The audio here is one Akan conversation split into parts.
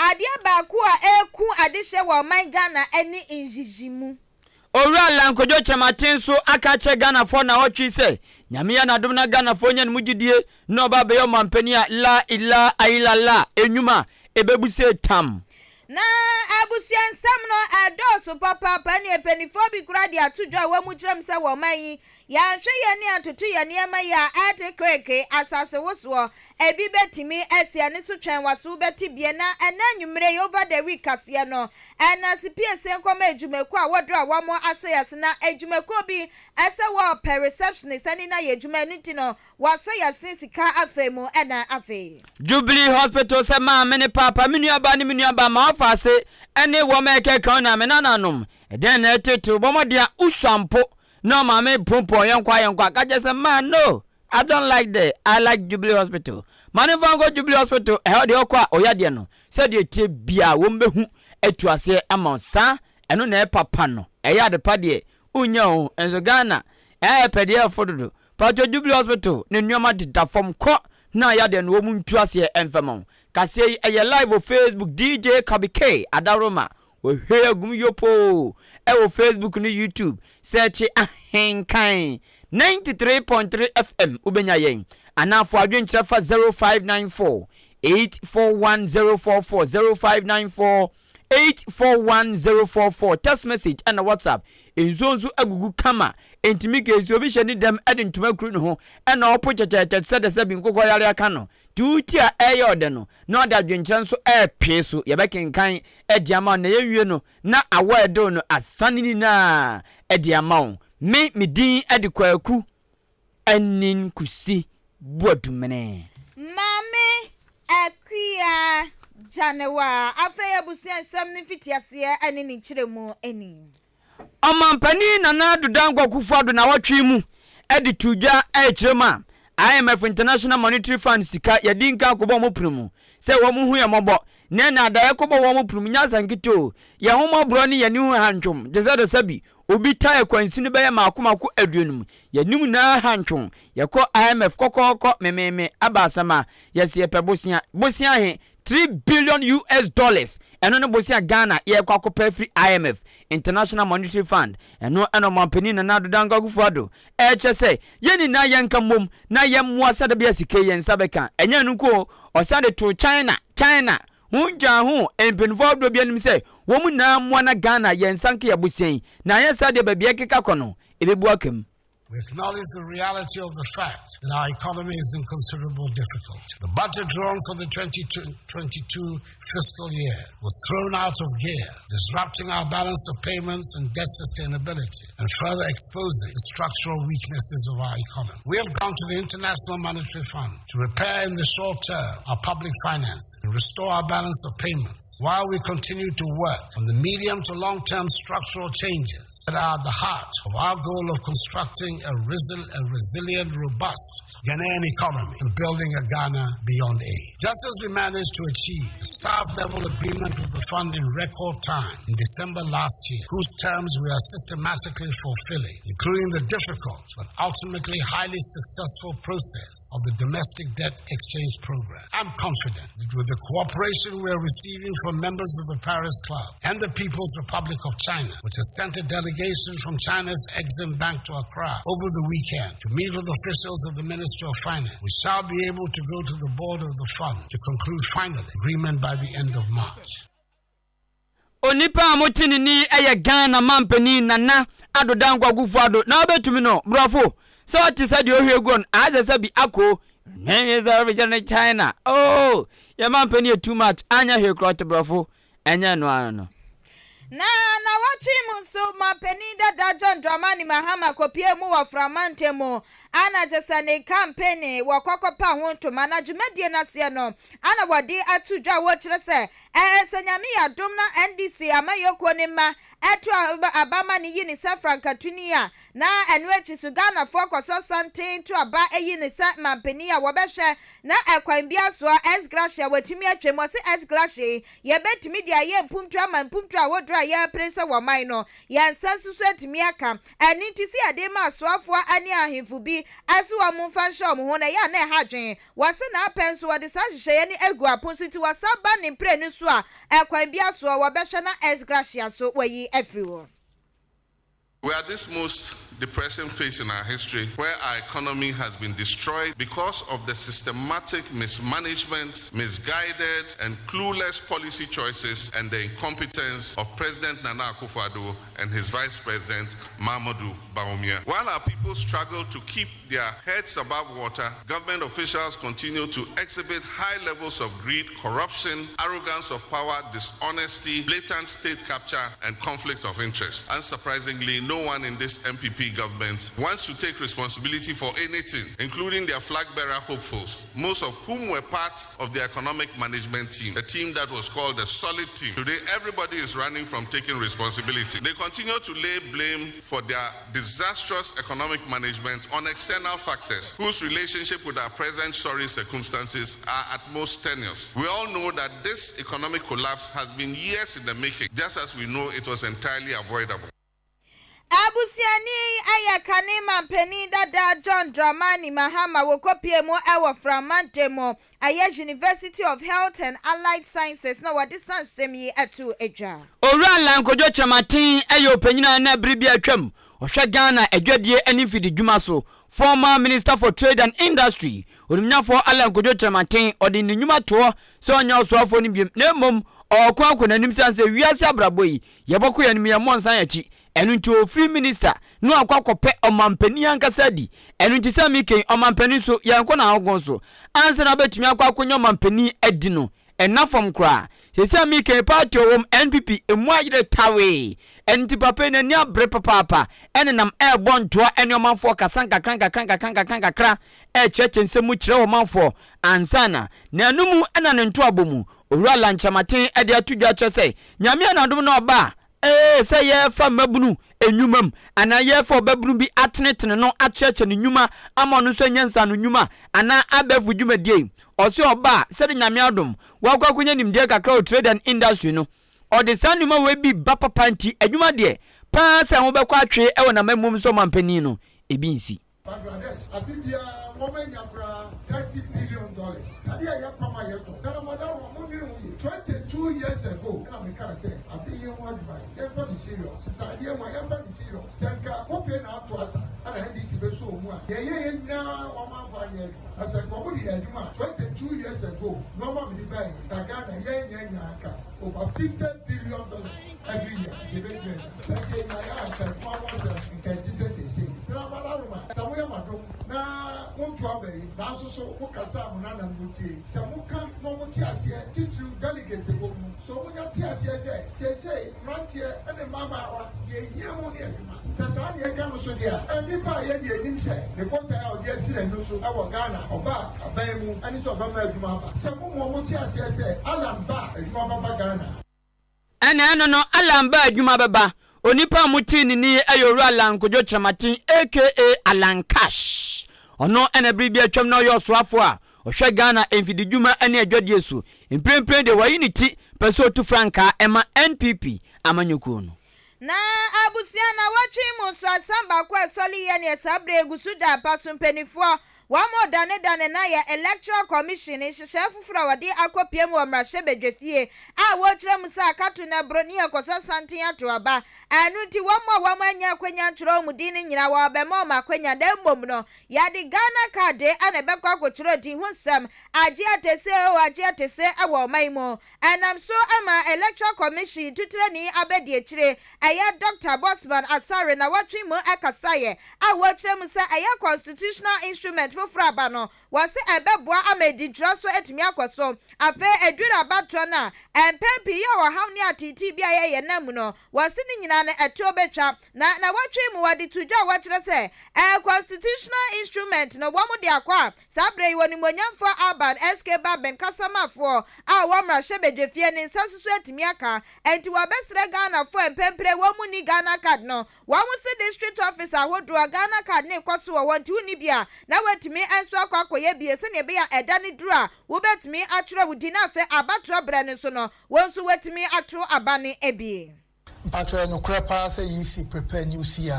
Adeɛ baako a ɛreku adehyeɛ wɔ ɔman Ghana ne nyiyimu. Owura Allan Kojo Kyerematen nso aka akyerɛ Ghanafoɔ naawɔtwe yi sɛ Nyame yɛ n'adom na Ghanafoɔ nya ne mu gyidie na ɔba abɛyɛ ɔmanpanin a La Ilaah Illallah nnwuma ɛbɛbu sɛ tam. Na abusua nsɛm no ɛdɔɔso papaapa ɛneɛ mpaninfoɔ bi koraa de ato dwa a wɔn kyerɛ mu sɛ wɔ ɔman yi yɛanhwɛ yɛn ani antoto yɛn nneɛma yie a ɛte kreke asase wosoɔ ebi bɛtumi asi ɛne so twɛn waso wobɛte bie na ɛnɛ anwumerɛ yi over the week kaseɛ no ɛna sipiesie nkɔma adwumakuo a wɔdɔ a wɔn asɔ yɛn ase na adwumakuo bi ɛsɛ wɔpɛ receptionist ɛne na yɛ adwuma ɛno nti no Wɔasɔ yɛn se sika afei mu ɛna afei. Jubilee Hospital sɛ maame ne paapa, me nuabaa ne me nuabaa, m'afaase ne wɔn a ɛkeka ho na me nananom. Ɛdɛn na ɛtetew? Bɔ mmɔden a wusua mpo na ɔmaame pompon yɛnkɔ a yɛnkɔ a ka kyerɛ sɛ ma no I don't like there I like Jubilee Hospital. Ma no mfa nkɔ Jubilee Hospital ɛhɔ deɛ ɔkɔ a ɔyɛ adeɛ no sɛdeɛ ɛteɛ biara wɔn bɛhu atu aseɛ ama wo saa ɛno na ɛpapa no ɛyɛ adepa deɛ wonya o nso Ghana ɛyɛ pɛ deɛ ɛfo dodo Paatwɔ Jubilee Hospital ne nnoɔma deda fam kɔ na yadeɛ no wɔn ntu aseɛ mfa ma wo. Kaseɛ yi ɛyɛ live wɔ Facebook DJ Kabi K Adaworoma wɔhwɛ agum yopoo ɛwɔ Facebook ne YouTube sɛɛkye Ahenkan 93.3 FM wobɛnya yɛn anaa fo adwenkyerɛ fa 0594 841044 0594 841044 text message ɛna WhatsApp. Nsuo nso agugu kama enti me case obi hyɛ ne dɛm de ntoma kuru ne ho ɛna ɔpo kyɛkyɛkyɛ te sɛ dɛ sɛ bi nkokɔ yare aka no nti wo ti a ɛyɛ ɔdɛ no na ɔde adwenkyerɛ nso ɛrepee so yɛbɛkenkan de ama wo na yɛnwie no na awɔ a ɛde wo no asane ne nyinaa de ama wo me me din de Kwaku Anin Kusi Boadumene. Maame Akua Gyanewa. Afei abusua nsɛm no mfitiaseɛ ne ne nkyerɛmu ni. Ɔmanpanin Nana Addo Dankwa Akufo-Addo nawɔtwe yi mu de too dwa rekyerɛ mu a IMF International Monetary Fund sika yɛadi nkan akɔbɔ wɔn pono mu sɛ wɔn hu yɛn mmɔbɔ na ɛna ada yɛkɔbɔ wɔn pono mu nyɛ asɛnkete o yɛn ho mmɔborɔ ne yɛn ani ho hantwom te sɛ dɛ Obi tae kwansini bɛyɛ mmaako mmaako aduonum. Yɛn nyinaa ha ntwon. Yɛkɔ IMF kɔkɔɔkɔ memeeme aba asɛm a, yɛse yɛpɛ bosea. Bosea he? $3 billion US dollars. Ɛno ne bosea Ghana yɛɛkɔ akɔpɛ afiri IMF, International Monetary Fund. Ɛno na Ɔmanpanin Nana Addo Dankwa Akufo Addo ɛɛkyerɛ sɛ yɛn nyinaa yɛnka mmom na yɛmmoa sɛdeɛ ɛbɛyɛ a sika yi yɛn nsa bɛka. Ɛnyɛ ɛno nko o, ɔsan de too China, China, Ho ngyaa ho mpanyinfoɔ ahodoɔ bi anim sɛ wɔn nyinaa mmoa na Ghana yɛn nsa nka yɛn abusua yi na anyɛ saa deɛ baabi a ɛkeka kɔ no ɛbɛbu aka mu. We acknowledge the reality of the fact that our economy is in considerable difficulty. The budget drawn for the 2022 fiscal year was thrown out of gear, disrupting our balance of payments and debt sustainability, and further exposing the structural weaknesses of our economy. We have gone to the International Monetary Fund to repair in the short term our public finance and restore our balance of payments while we continue to work on the medium to long term structural changes that are at the heart of our goal of constructing a, resil- a resilient, robust Ghanaian economy and building a Ghana beyond aid. Just as we managed to achieve a staff level agreement with the fund in record time in December last year, whose terms we are systematically fulfilling, including the difficult but ultimately highly successful process of the domestic debt exchange program. I'm confident that with the cooperation we are receiving from members of the Paris Club and the People's Republic of China, which has sent a delegation from China's Exim Bank to Accra over the weekend to meet with officials of the Ministry of Finance, we shall be able to go to the board of the fund to conclude finally agreement by the end of March. Onipa a mote ne nne yi yɛ Ghana manpanin Nana Addo Dankwa Akufo Addo na wobɛtumi no borɔfo sɛ ɔte sɛ deɛ ɔhwie guo no ayɛ sɛ bi ako hwehwɛ sɛ ɔbɛkyɛ no China oh yɛ manpanin yɛ too much anyɛ hwee korɔ ɔte borɔfo ɛnyɛ ɛno ano no. Na nawɔtwe mu nso manpanin dada John Dramani Mahama kɔpuee mu wɔ Frama ntam mu a na kyerɛ sɛ ne kampene wɔ kɔkɔpa ho ntoma na dwumadie no aseɛ no a na wɔde ato dwa a wɔkyerɛ sɛ Ɛɛ sɛ Nyame yɛ adom na NDC amanyɔkuo no mma ɛto aba ma no yi no sɛ frankatuni a, na ɛno akyi so Ghanafoɔ kɔsɔ santen to aba yi no sɛ manpanin a wɔbɛhwɛ na ɛkwan biara soɔ ex gratia watumi atwam. Ɔse ex gratia yi yɛbɛtumi de ayɛ mpuntuo ama mpuntuo ahodoɔ a yɛrepere sɛ wɔ. ɔman no, yɛn nsa nso so atumi aka. Ɛno nti sɛ yɛde rema asoafoɔ ne ahemfo bi sɛ wɔn mfa nhyɛ wɔn ho no, ɛyɛ a na ɛha adwene. Wɔse n'apɛ nso wɔde saa nhyehyɛeɛ no agu apon so nti wɔsan ba ne mprenu so a, ɛkwan biara soɔ wɔbɛhwɛ na ex gratia nso wɔayi afiri hɔ. We are this most depressing phase in our history where our economy has been destroyed because of the systematic mismanagement, misguided, and clueless policy choices and the incompetence of President Nana Akufo-Addo and his Vice President Mahamudu Bawumia. While our people struggle to keep their heads above water, government officials continue to exhibit high levels of greed, corruption, arrogance of power, dishonesty, blatant state capture, and conflict of interest. Unsurprisingly, no one in this NPP government wants to take responsibility for anything, including their flag bearer hopefuls, most of whom were part of the economic management team, a team that was called the solid team. Today, everybody is running from taking responsibility. They continue to lay blame for their disastrous economic management on external factors whose relationship with our present sorry circumstances are at most tenuous. We all know that this economic collapse has been years in the making, just as we know it was entirely avoidable. Abusuani yi yɛ kane manpanin dada John Dramani Mahama wɔkɔpie mu wɔ Framante mu ɛyɛ University of Health and Allied Sciences na wɔde sa nsɛm yi ato adwa. Owura Allan Kojo Kyerematen yɛ ɔpanyin a na bere bi atwam ɔhwɛ Ghana adwadie ne mfididwuma so, former Minister for Trade and Industry, Onimnyafoɔ Allan Kojo Kyerematen, ɔde ne nnwuma toɔ sɛ ɔnyɛ ɔsoafoɔ no biom na mmom ɔɔko akɔ n'anim sane sɛ wiase abrabɔ yi yɛbɔkɔ yɛn anim yɛmmɔ nsan akyi. Ɛno nti ɔfiri minister na wakɔ akɔpɛ ɔmampanin ankasa adi. Ɛno nti sɛ mekɛn ɔmampanin nso yɛnkɔ n'ahogo so ansa na wobɛtumi akɔ akɔnya ɔmampanin adi no ɛnna fam koraa. Seesei a mekɛn party ɔwɔ mu NPP emu ayere tawee. Ɛno nti papa yi n'ani abere papaapa ɛnenam ɛrebɔ ntoa ɛne ɔmanfoɔ kasa nkakra nkakra nkakra nkakra nkakra ɛrekyerɛkyerɛ nsɛm mu kyerɛ ɔmanfoɔ ansa na na ɛno mu ɛna ne ntoabɔ mu Owura Lankyerematen ɛde ato dwa kyerɛ sɛ Nyame anadom na ɔba a Ee, sɛ yɛrefa mmabunu nnwuma mu anaa yɛrefa ɔbabunu bi atenetene no akyerɛkyerɛ no nnwuma ama ɔno nso anya nsaano nnwuma anaa abɛɛfo dwumadie yi, ɔse ɔba a, sɛde Nyame adom, wakɔ akɔnya nimdeɛ kakra wɔ trade and industry no, ɔde saa nnwuma wei bi ba papa nti adwuma deɛ paa sɛ ho bɛkɔ atwee wɔ n'amammuom sɛ ɔmanpanin no, ebi nsi. Bangladesh, afe biara wɔn anya koraa $30 billion. Ntade a yɛpam a yɛtɔn. Nana Madaworo, mo nwene ho yie. 22 years ago ɛna me kaa sɛ abe yi ho adwuma yi yɛnfa no serious. Ntaadeɛ ho a yɛnfa no serious. Sɛ nka Kofi na ato ata ɛna NDC bɛsɔ wɔn mu a, deɛ ɛyɛ yɛ nyinaa wɔn amfa anyɛ adwuma. Na sɛ nka wɔn de yɛ adwuma a, 22 years ago nneɛma mede baa yi nka Ghana yɛn nyɛ nya nka over $50 billion every year nka ebetumi anya. Sɛ nka enyaeɛ a nka adwuma ho asɛm nka ɛnte sɛ seesei. Tena Madaroma, sɛ moyɛ m'adom na monto aba yi, nanso so mokasa a mo nananom tie yi? Sɛ moka na wɔte aseɛ, titiriw delegates ɛwɔ mu no, sɛ wɔnya te aseɛ sɛ seesei mmeranteɛ ne mmabaawa deɛ ɛhia mo ne adwuma. Sɛ saa na yɛka no so deɛ a, nnipa a yɛdeɛ nim sɛ ne botaeɛ a ɔde asi n'ani so wɔ Ghana ɔba aban mu ne sɛ ɔbɛma adwuma aba. Sɛ mo ma wɔte aseɛ sɛ Alan ba a, adwuma bɛba Ghana. Ɛna ɛno no, Allan ba adwuma bɛba. Onipa a motee ne nne yi yɛ Owura Allan Kojo Kyerematen aka Allan Cash. Ɔno na bere bi atwam na ɔyɛ ɔsoafoɔ a ɔhwɛ Ghana mfididwuma ne adwadie so. Mprempren deɛ wayi ne ti pɛ sɛ ɔtu frankaa ma NPP amanyɔkuo no. Na abusua nnawɔtwe yi mu nso asɛm baako a ɛsɔre yɛ neɛ saa berɛ yi gu so da apa so mpaninfoɔ wɔn danedane no ayɛ Electoral Commission nhyehyɛɛ foforɔ a wɔde akɔpue mu wɔ mmarahyɛbadwafie a wɔrekyerɛ mu sɛ akato no ɛboro ne yɛkɔsɔ santen ato aba ɛno nti wɔn a wɔn annya akwanya ntwerɛ wɔn din no nyinaa wɔrebɛma wɔn akwanya na mmom no yɛde Ghana card na ɛbɛkɔ akɔtwerɛ din ho nsɛm agye atese o agye atese wɔ ɔman mu. Ɛnam so ma Electoral Commission tutrani abadiakyire, ɛyɛ Dɔkta Bossman Asare na watwe mu kasaeɛ a wɔkyerɛ mu sɛ ɛyɛ constitutional instrument foforɔ aba no, wɔse ɛbɛboa ama adintwerɛ so atumi akɔ so. Afei ɛduru abatoɔ no a, mpɛn pii yɛ ɔhaw ne ateetee bi a ɛyɛ yɛn nan mu no, wɔse ne nyinaa no ɛtoɔ bɛtwa. Na nawɔtwe mu wɔde to dwa a wɔkyerɛ sɛ ɛyɛ constitutional instrument no wɔn de akɔ a Saa berɛ yi, Onimuonyamfoɔ Alban SK. Bagbin kasamafoɔ a ɔwɔ mmarahyɛbadwafie ne nsa nso so atumi aka. Enti wɔbɛsrɛ Ghanafoɔ a mpɛnprɛ wɔn mu nni Ghana card no, wɔn se district office ahodoɔ Ghana card no rekɔ so wɔ hɔ nti wonni bi a, na woatumi nso akɔ akɔyɛ bie sɛdeɛ ɛbɛyɛ a ɛda no duru a wobɛtumi atwerɛ wo din na afei abatoɔ berɛ no nso no wo nso woatumi ato aba no bi. Mpakyɛw ɛyɛ nokorɛ paa sɛ EC prepare new CI?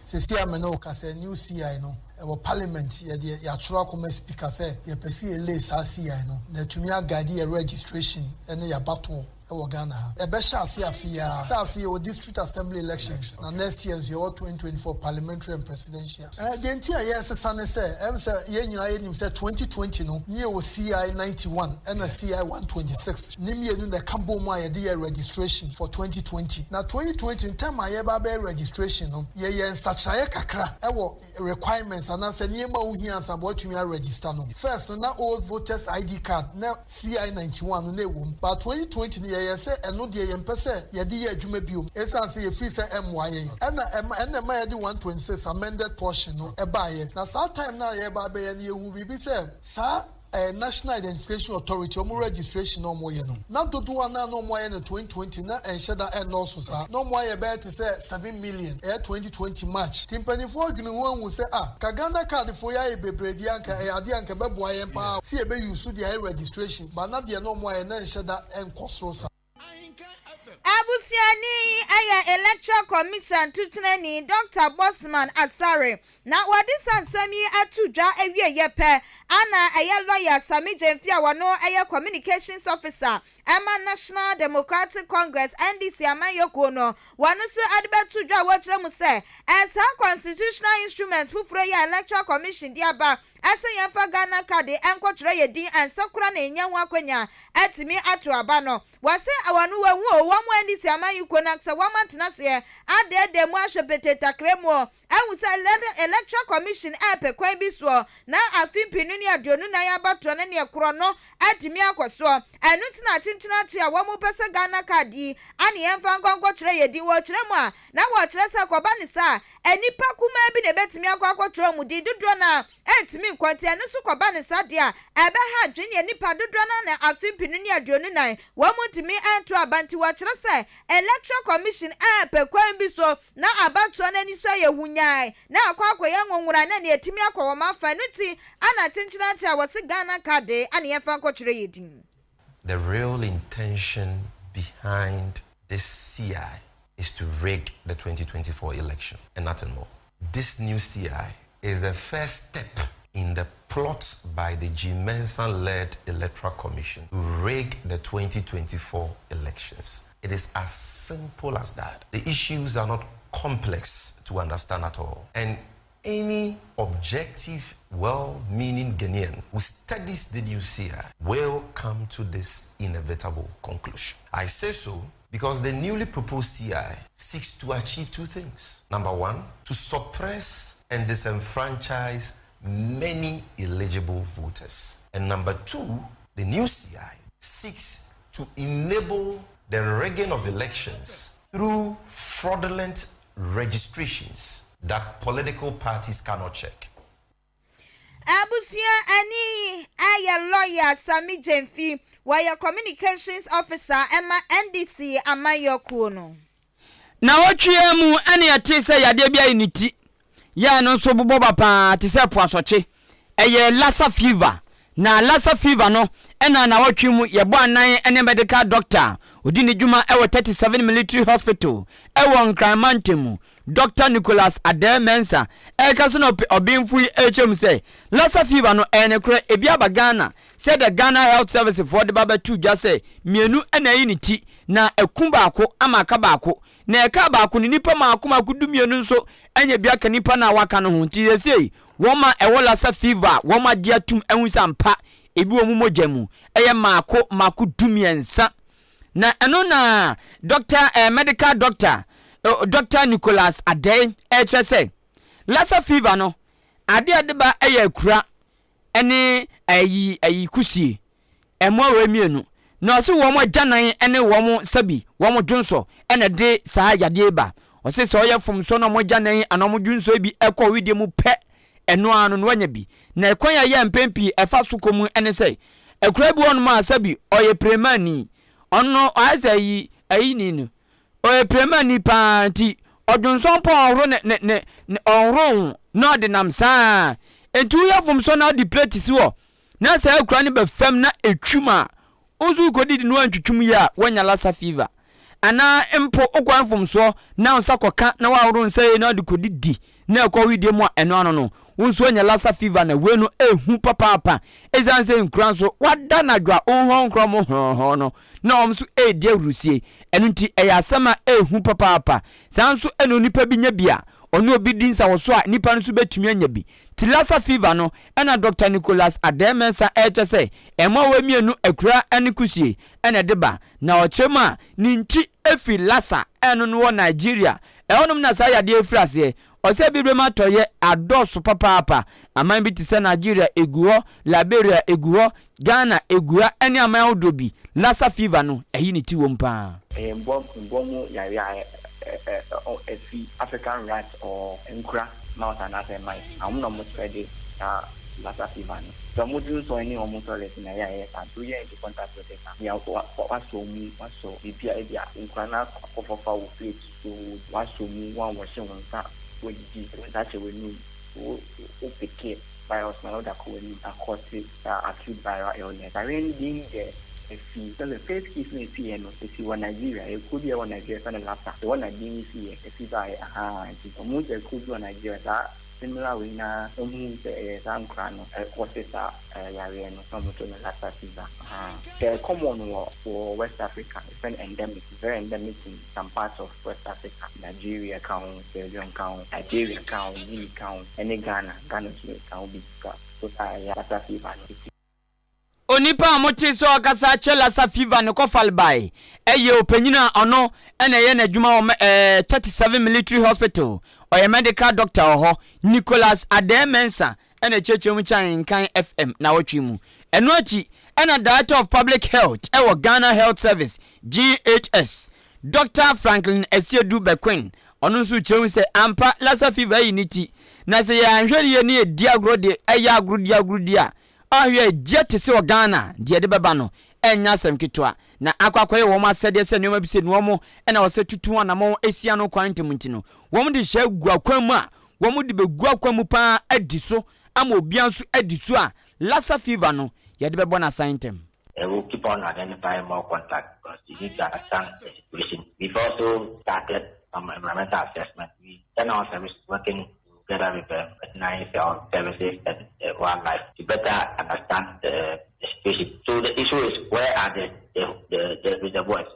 Seesei a me ne wo kasa yi new CI no ɛwɔ parliament yɛde yɛatwerɛ akɔma speaker sɛ yɛpɛ sɛ yɛ lay saa CI no na atumi a guide yɛ registration ne yɛabatoɔ wɔ Ghana ha. Ɛbɛhyɛ ase afe yi ara. Sɛ afe yi yɛwɔ district assembly elections na next year nso yɛwɔ 2024 parliamentary and presidential. Ɛɛ deɛ nti a yɛresesa ne sɛ ɛm sɛ yɛn nyinaa yɛnim sɛ 2020 no ne yɛwɔ CI 91 ɛna CI 126 ne mmienu na ɛka bom a yɛde yɛɛ registration for 2020. Na 2020 no time a yɛreba abɛyɛ registration no yɛyɛɛ nsakyeraeɛ kakra ɛwɔ requirements anaasɛ nneɛma a wohia ansa ma woatumi a register no. First no na old voters ID card na CI 91 no na ɛwɔ mu but 2020 no yɛyɛɛ sɛ ɛno deɛ yɛmpɛ sɛ yɛde yɛ adwuma biom ɛsiane sɛ yɛfiri sɛ ɛmmoa yɛn ɛna ɛma ɛna ɛma yɛde 126 amended portion no ɛbaeɛ. Na saa time no a yɛreba abɛyɛ no yɛhuu biribi sɛ saa Ɛyɛ National Identification Authority wɔn registration na wɔyɛ no. Na dodoɔ a na na wɔayɛ no 2020 na ɛnhyɛ da ɛnnɔɔso saa. Na wɔayɛ bɛyɛ te sɛ 7 million, ɛyɛ 2020 March. Nti mpanimfoɔ adwene ho ahu sɛ ah, nka Ghana card foɔ yi ayɛ bebree deɛ a nka ɛyɛ adeɛ a nka ɛbɛboa yɛn paa sɛ yɛbɛ use de ayɛ registration but na deɛ na wɔayɛ no ɛnhyɛ da ɛnkɔ soro saa. Abusuani yi yɛ Electoral Commission tutenani Dɔkta Bossman Asare na wɔde saa nsɛm yi ato dwa awieɛ pɛ ana ɛyɛ lɔya Sammy Gyamfi a ɔno yɛ Communications Officer ma National Democratic Congress, NDC, amanyɔkuo no, wɔno nso de bɛto dwa a wɔkyerɛ mu sɛ saa constitutional instrument foforɔ yi a Electoral Commission de aba Ɛsɛ yɛmfa Ghana card nkɔtwerɛ yɛ din ansa koraa na yɛnya ho akwanya atumi ato aba no. Wɔse wɔn no wɔahu o, wɔn NDC amanyɔkuo no ankasa wɔn atena aseɛ adɛɛdɛɛ mu ahwɛ petee takra mu o, ahu sɛ Electoral Commission ɛrepɛ kwan bi soɔ na afe 2024 abatoɔ no neɛ korɔ no atumi akɔ soɔ. Ɛno nti na akyenkyene akye a wɔn pɛ sɛ Ghana card yi ane yɛmfa nkɔ nkɔtwerɛ yɛ din. Wɔkyerɛ mu a na wɔkyerɛ sɛ kɔba ne saa a Nnipa kumaa bi na ebetumi akɔ akɔtwerɛ wɔn din, dodoɔ no ara ntumi nkɔ, nti ɛno nso kɔba no saa deɛ a, ɛbɛha adwene ne nnipa dodoɔ no ara na afe 2024 wɔn ntumi nto aba, nti wɔkyerɛ sɛ Electoral Commission repɛ kwan bi so na abatoɔ no ani so ayɛ hunyae na akɔ akɔyɛ nwonwora na nea atumi akɔ wɔn afa, ɛno nti ana kyenkyenakyɛ a wɔse Ghana card ana yɛmfa nkɔtwerɛ yɛn din. The real intention behind this CI is to rig the 2024 election and nothing more. This new CI is the first step in the plot by the Jean Mensah-led Electoral Commission to rig the 2024 elections. It is as simple as that. The issues are not complex to understand at all. And any objective, well-meaning Ghanaian who studies the new CI will come to this inevitable conclusion. I say so because the newly proposed CI seeks to achieve two things. Number one, to suppress and disenfranchise many eligible voters. And number two, the new CI seeks to enable the rigging of elections through fraudulent registrations that political parties cannot check. Abusua ani yɛ lɔya Sammy Gyamfi, wɔyɛ Communications Officer ma NDC amanyɔkuo no. Nnawɔtwe yi ara mu na yɛtee sɛ yadeɛ bi ayɛ ne ti yɛ a ɛno nso bobɔ ba pa ara te sɛ po asɔkye. Ɛyɛ Lassa fever. Na Lassa fever no na nnawɔtwe mu yɛbɔ anan ne medical doctor a ɔdi ne dwuma wɔ 37 Military Hospital wɔ Nkran mantam mu, Dɔkta Nicholas Adair Mensah rekasa na ɔbenfo yi rekyerɛ mu sɛ Lassa fever no ɛyɛ nokorɛ ebi aba Ghana sɛdeɛ Ghana Health Service foɔ de ba bɛtoo dwa sɛ mmienu na ayi ne ti na aku baako ama aka baako na ɛkaa baako no nnipa mmaako mmaako dumienu nso anya bi aka nnipa no a wɔaka no ho nti seesei wɔn a ɛwɔ Lassa fever a wɔn agye atum ahu sɛ ampa ebi wɔ wɔn mogya mu ɛyɛ mmaako mmaako dumiɛnsa. Na ɛno na dɔkta eh, medical doctor eh, Dɔkta Nicholas Adei ɛrekyerɛ sɛ Lassa fever no ade a ɛde ba yɛ akura ne ayi ayi kusie mmoa wei mmienu na ɔse wɔn agyanan ne wɔn sabi wɔn dwonsɔ ɛna ɛde saa yadeɛ yi ba ɔse sɛ ɔyɛ fomsoɔ na wɔn agyanan anaa wɔn dwonsɔ bi ɛkɔ wedeɛ mu pɛ ɛno ara no na wanya bi. Na ɛkwan a ɛyɛ a mpɛn pii ɛfa so kɔ mu ne sɛ, akuraa bi wɔ hɔnom a sɛbi ɔyɛ piremanni, ɔno no ayɛ sɛ ayi ayini no, ɔyɛ piremanni paa nti ɔdwonsɔ mpo a ɔnhoro ne ne ne ne ɔnhoro ho na ɔde nam saa. Nti woyɛ mfomsoɔ na wode plate si hɔ na saa akura no ba fam na ɛtwim a, wo nso wokɔdidi na woantwitwim yie a, woanya lassa fever. Anaa mpo wokɔyɛ mfomsoɔ na wo nsa kɔka na woahoro nsa yie na wode kɔdidi na ɛkɔ wedeɛ mu a, ɛno ano no, wo nso woanya Lassa fever na wei no ɛhu papaapa. Ɛsiane sɛ nkura nso woada anadwo a wohɔnhorɔ mo hɔɔhɔɔ no na wɔn nso ɛredi ahurusie. Ɛno nti ɛyɛ asɛm a ɛhu papaapa. Saa nso na onipa bi nya bi a, ɔne obi di nsawɔsoɔ a, nipa no nso bɛtumi anya bi. Nti Lassa fever no na Dɔkta Nicholas Adair-Mensah ɛrekyɛ sɛ mmoawa mmienu, akura ne kusie, na ɛde ba. Na ɔkyerɛ mu a, ne nkyi fi Lassa a ɛno no wɔ Nigeria. Ɛhɔnom na saa yadeɛ yi firi aseɛ. Ɔsɛ Abibirem atɔeɛ adɔɔso papaapa. Aman bi te sɛ Nigeria ɛgu hɔ, Liberia ɛgu hɔ, Ghana ɛgu ha ɛne aman ahodoɔ bi. Lassa fever no, ɛyi ne ti wom pa ara. Ɛyɛ mboa mboa mu yareɛ a ɛfi African rat or nkura mouse anaasɛ mice a wɔn na wɔn spread saa Lassa fever no. Sɛ wɔn dwonsɔ ne wɔn toilet na ɛyɛ a ɛyɛ saa nti woyɛ into contact with it a nea wasɔ mu wasɔ biribi a ebi a nkura no akɔfɔfa wo plate so wasɔ mu woanwɔhye wo nsa woadidi wo nsa ahyɛ w'anum wo wo peke virus no na wode akɔ w'anum akɔse saa acute viral illness. Yareɛ no din deɛ ɛfi sɛ the first case no a ɛsiiɛ no ɛsi wɔ Nigeria ɛyɛ kuro bi a ɛwɔ Nigeria yɛfrɛ no Lassa ɛhɔ na din no siiɛ ɛfi baeɛ ahaa nti wɔhu sɛ kuro bi wɔ Nigeria saa similar wei no ara wɔhu sɛ ɛyɛ saa nkoraa no ɛkɔse saa yareɛ no na wɔto no Lassa fever ahaa sɛ ɛyɛ common wɔ wɔ West Africa yɛfrɛ no endemic very endemic in some parts of West Africa Nigeria ka ho Sierra Leone ka ho Liberia ka ho Guinea ka ho ɛne Ghana Ghana nso ka ho bi ka so saa ɛyɛ Lassa fever no ɛsi. Onipa a motee sɛ ɔrekasa akyerɛ Lassa fever no kɔfal bae yɛ ɔpanyin a ɔno na ɛyɛ n'adwuma wɔ 37 Military Hospital. Ɔyɛ medical doctor wɔ hɔ. Nicholas Adair Mensah na ɛkyerɛkyerɛ mu kyerɛ Ahenkan FM nnawɔtwe mu. Ɛno akyi na Director of Public Health wɔ Ghana Health Service, GHS, Dɔkta Franklin Asiedu Bequin, ɔno nso kyerɛ mu sɛ ampa Lassa fever ayi ne ti, na sɛ yɛanhwɛ no yie na yɛdi agorɔ de yɛ agorɔ di agorɔ di a, ɔhwɛ a gye te sɛ wɔ Ghana deɛ ɛde bɛba no ɛnyɛ asɛm ketewa. Na akɔ akɔyɛ wɔn asɛdeɛ sɛ nneɛma bi sɛ wɔn na wɔsɛ tutu ho anamɔn si ano kwan ntɛm nti no, wɔn de hyɛ gu akwan mu a wɔn de bɛgu akwan mu paa adi so ama obiara nso adi so a Lassa fever no yɛde bɛbɔ no asan ntɛm. They will keep on identifying more contacts because you need to understand the situation. We've also started some environmental assessment. We general service is working together with the veterinary health services and uh, wildlife to better understand the, the situation. So the issue is where are the the, the, the reservoirs?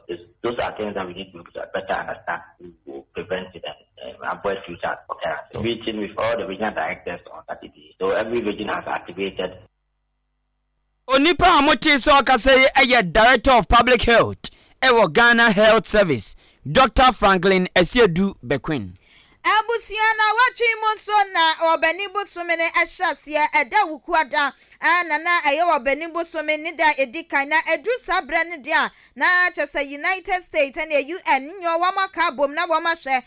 Those are things that we need to better understand to prevent it and uh, avoid future occurrences. Meeting with all the regional directors on Saturday. So every region has activated Onipa a motee sɛ ɔkasa yi yɛ Director of Public Health wɔ Ghana Health Service, Dɔkta Franklin Asiedu Bequin. Abusua nawɔtwe yi mu nso na Ɔbɛnem bosome no hyɛ aseɛ, ɛda Wukuada na na ɛyɛ Ɔbɛnem bosome ne da a ɛdi kan, na ɛduru saa berɛ no deɛ a na kyerɛ sɛ United States ne UN nyɔ wɔn aka abom na wɔn ahwɛ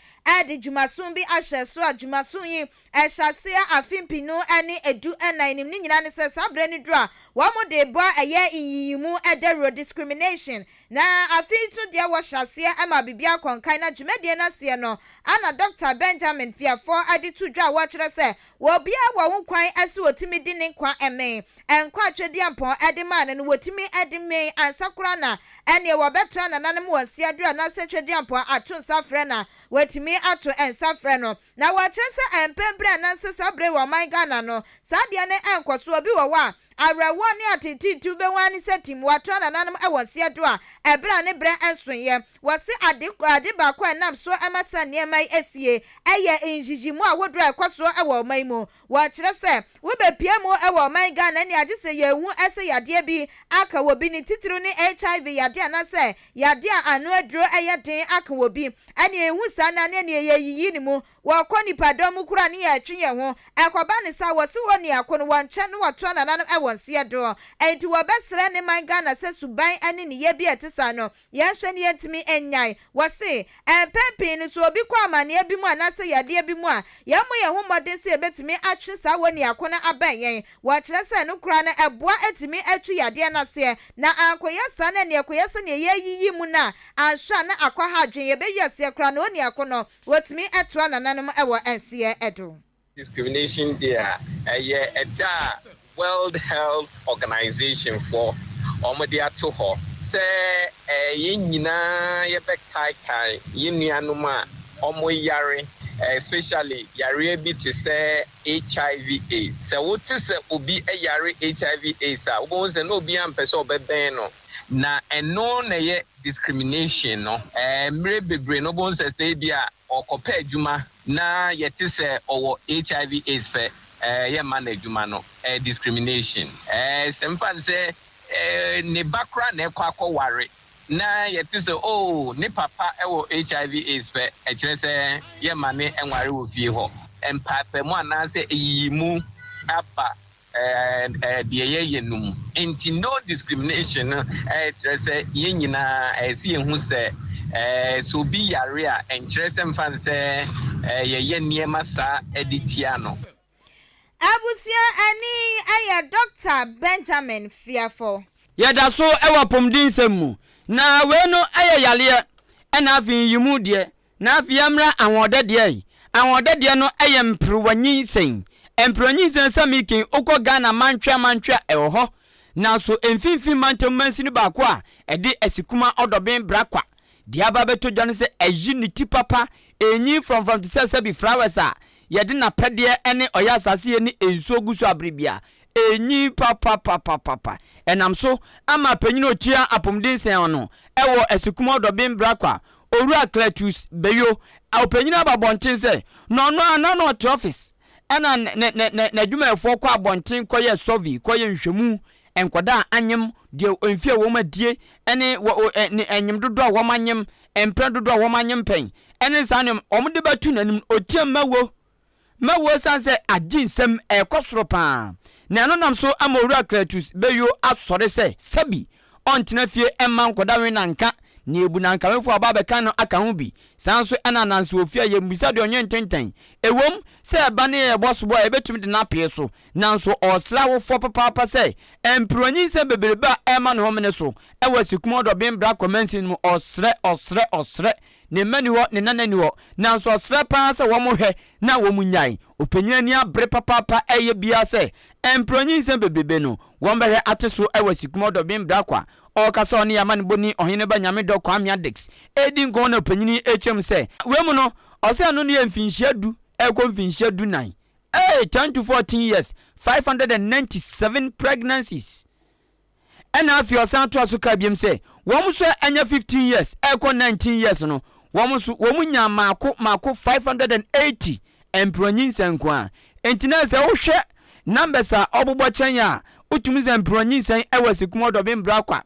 de dwumason bi ahyɛ so a dwumason yi Ɛhyɛaseɛ afe mpenu ne du nnan nim ne nyinaa ne sɛ saa berɛ no duru a wɔn de bɔ ɛyɛ nyiyimu dawuro, discrimination, na afe yi nso deɛ wɔhyɛ aseɛ ma biribiara kɔ nkan na dwumadie no aseɛ no ana Dɔkta Benjamin Fiafoɔ de to dwa a wɔkyerɛ sɛ obiara wɔ ho kwan sɛ ɔtumi di ne nkwa mmee, nkwa a Twedeampɔn de maa no no wɔtumi de mee ansa koraa na ɛneɛ wɔbɛtoa nananom wɔn nseaduro anaasɛ Twedeampɔn ato nsa afrɛ no a wɔatumi ato nsa frɛ no. Na wɔkyerɛ sɛ mpɛn pii anaasɛ saa bere yi wɔ ɔman Ghana no, saa adeɛ no nkɔ so. Obi wɔ hɔ a, awerɛhoɔ ne ateeteetew bɛhu ara ne sɛ tim, watoa nananom wɔ nseɛ do a, ɛberɛ a ne berɛ nsoeɛ. Wɔse ade ade baako a ɛnam so ma saa nneɛma yi sie yɛ nyiyimu ahodoɔ a ɛkɔ soɔ wɔ ɔman yi mu. Wɔkyerɛ sɛ, wobɛpue mu wɔ ɔman Ghana nea agye sɛ yɛhu sɛ yadeɛ bi aka wɔ bi, ne titiriw ne HIV yadeɛ anaasɛ yadeɛ a ano aduro yɛ den aka wɔ bi. Ɛnea yɛhu saa no ara ne ɛnea yɛyiyi ne mu. Wɔkɔ nnipadɔm mu koraa ne yɛtwe yɛn ho. Ɛkɔba ne saa, wɔse wɔ nea ko no wɔnkyɛ na wɔtoa nananom wɔ nseɛ do. Enti wɔbɛsrɛ ne man Ghana sɛ suban ne nneyɛɛ bi a ɛte saa no, yɛnhwɛ na yɛntumi nnyae. Wɔse, mpɛn pii no sɛ obi kɔ amaneɛ bi mu anaasɛ yadeɛ bi mu a, yɛmmɔ yɛn ho mmɔden sɛ yɛbɛtumi atwe saa wɔ nea ko no abɛn yɛn. Wɔkyerɛ sɛ ɛno koraa no ɛboa tumi tu yadeɛ no aseɛ. Na ankɔyɛ saa na nea ɛkɔyɛ sɛ nea yɛreyiyi mu no a, anhwɛ a na akɔha adwene. Yɛbɛwie aseɛ koraa no onua ko no, wɔtumi toa nananom wɔ nseɛ do. Discrimination Day a ɛyɛ ɛda a World Health Organization foɔ wɔn de ato hɔ. sɛ yɛn nyinaa yɛbɛkaekae yɛn nuanom a wɔyare, especially yareɛ bi te sɛ HIV AIDS. Sɛ wote sɛ obi yare HIV AIDS a, wobɛhu sɛ na obiara mpɛ sɛ ɔbɛbɛn no. Na ɛno na ɛyɛ discrimination no. Mmerɛ bebree no wobɛhu sɛ sɛ ebia ɔrekɔpɛ adwuma na yɛte sɛ ɔwɔ HIV AIDS pɛ, yɛmma no adwuma no. Ɛyɛ discrimination. Sɛ mfa no sɛ ne ba koraa na ɛkɔ akɔware na yɛte sɛ oh ne papa wɔ HIV AIDS pɛ, ɛkyerɛ sɛ yɛmma no nware wɔ fie hɔ. Mpaapaemu anaasɛ nyiyimu aba deɛ yɛyɛ no mu. Enti no discrimination no kyerɛ sɛ yɛn nyinaa ɛsɛ sɛ yɛhu sɛ sɛ obi yare a, ɛnkyerɛ sɛ mfa no sɛ yɛyɛ nneɛma saa de tia no. Abusua ani yɛ Dɔkta Benjamin Fiafo. Yɛda so wɔ apɔmuden nsɛm mu, na wei no yɛ yareɛ ɛna afei nyiyimu deɛ, na afei yɛmmra ahoɔdɛ deɛ yi. Ahoɔdɛ deɛ no yɛ mperewa nyinsɛn. Mperewa nyinsɛn sɛ meeking wokɔ Ghana mantwea mantwea ɛwɔ hɔ, nanso mfimfini mantam mansini baako a ɛde Asikuma Ɔdɔben Brakwa Deɛ aba abɛtɔ dwa ne sɛ ayi ne ti papa, ɛrenyin frɔmfrɔm te sɛ sɛbi flowers a yɛde n'apɛdeɛ ne ɔyɛ asase yɛ ne nsuo gu so abere biara. Ɛrenyin papapapapapa. Ɛnam so ama panyin a ɔtua apomuden sɛn ano wɔ Asikuma Ɔdɔben Brakwa, Owura Cletus Beyo, ɔpanyin aba abɔnten sɛ na ɔno ara na na ɔte office ɛna ne ne ne n'adwumayɛfoɔ kɔ abɔnten kɔyɛ survey, kɔyɛ nhwɛmu Nkwadaa a anyem, deɛ mfeɛ a wɔn adie, ne wɔ ɛ ne ɛnyem dodoɔ a wɔn anyem, mprɛ dodoɔ a wɔn anyem pɛn, ne saa nneɛma, wɔn de bɛto n'anim no, ɔteam mɛwo, mɛwo ɛsiane sɛ agye nsam, ɛrekɔ soro pa ara. Na ɛno nam so ama Owura Cletus Beyoo asɔre sɛ sɛbi ɔntena fie mma nkwadaa we na nka, na ebu na nkawefoɔ a ɔba abɛka no aka ho bi. Saa nso na ananse wɔ fie a yɛmmisa deɛ ɔnyɛ ntɛntɛn. Ɛwom sɛ ɛba ne yɛbɔ sobo a yɛbɛtumi de no apee so, Nanso ɔresrɛ awofoɔ papaapa sɛ mperewa nyinsɛn bebrebe a ɛrema ne ho mene so wɔ Asikum Ɔdɔben Brakwa mansin no mu. Ɔresrɛ, ɔresrɛ, ɔresrɛ. Ne mma nni hɔ, ne nana nni hɔ. Nanso ɔsrɛ pa ara sɛ wɔnhwɛ na wɔnnyae. Ɔpanyin ani abere papaapa reyɛ biara sɛ mperewa nyinsɛn bebrebe no wɔbɛhwɛ ate so wɔ Asikum Ɔdɔben Brakwa. Ɔrekasa a ɔne yɛn amanebɔni Ɔheneba Nyamedɔ Kwame Addicks redi nkɔmmɔ na ɔpanyin yi rekyerɛ mu sɛ wei mu no ɔsɛ ɛno no yɛ mfinhyia du rekɔ mfinhyia dunan. Hey, 10 to 14 years, 597 pregnancies. Ɛna afei ɔsan toa so kaa biom sɛ, wɔn nso a ɛnyɛ 15 years ɛrekɔ 19 years no, wɔn nso wɔn nyaa maako maako 580 mperewa nyinsɛn nko ara. Enti na sɛ wohwɛ numbers a ɔbobɔ kyɛn a, wotumi sɛ mperewa nyinsɛn ɛwɔ asikum ɔdɔben bra kwa.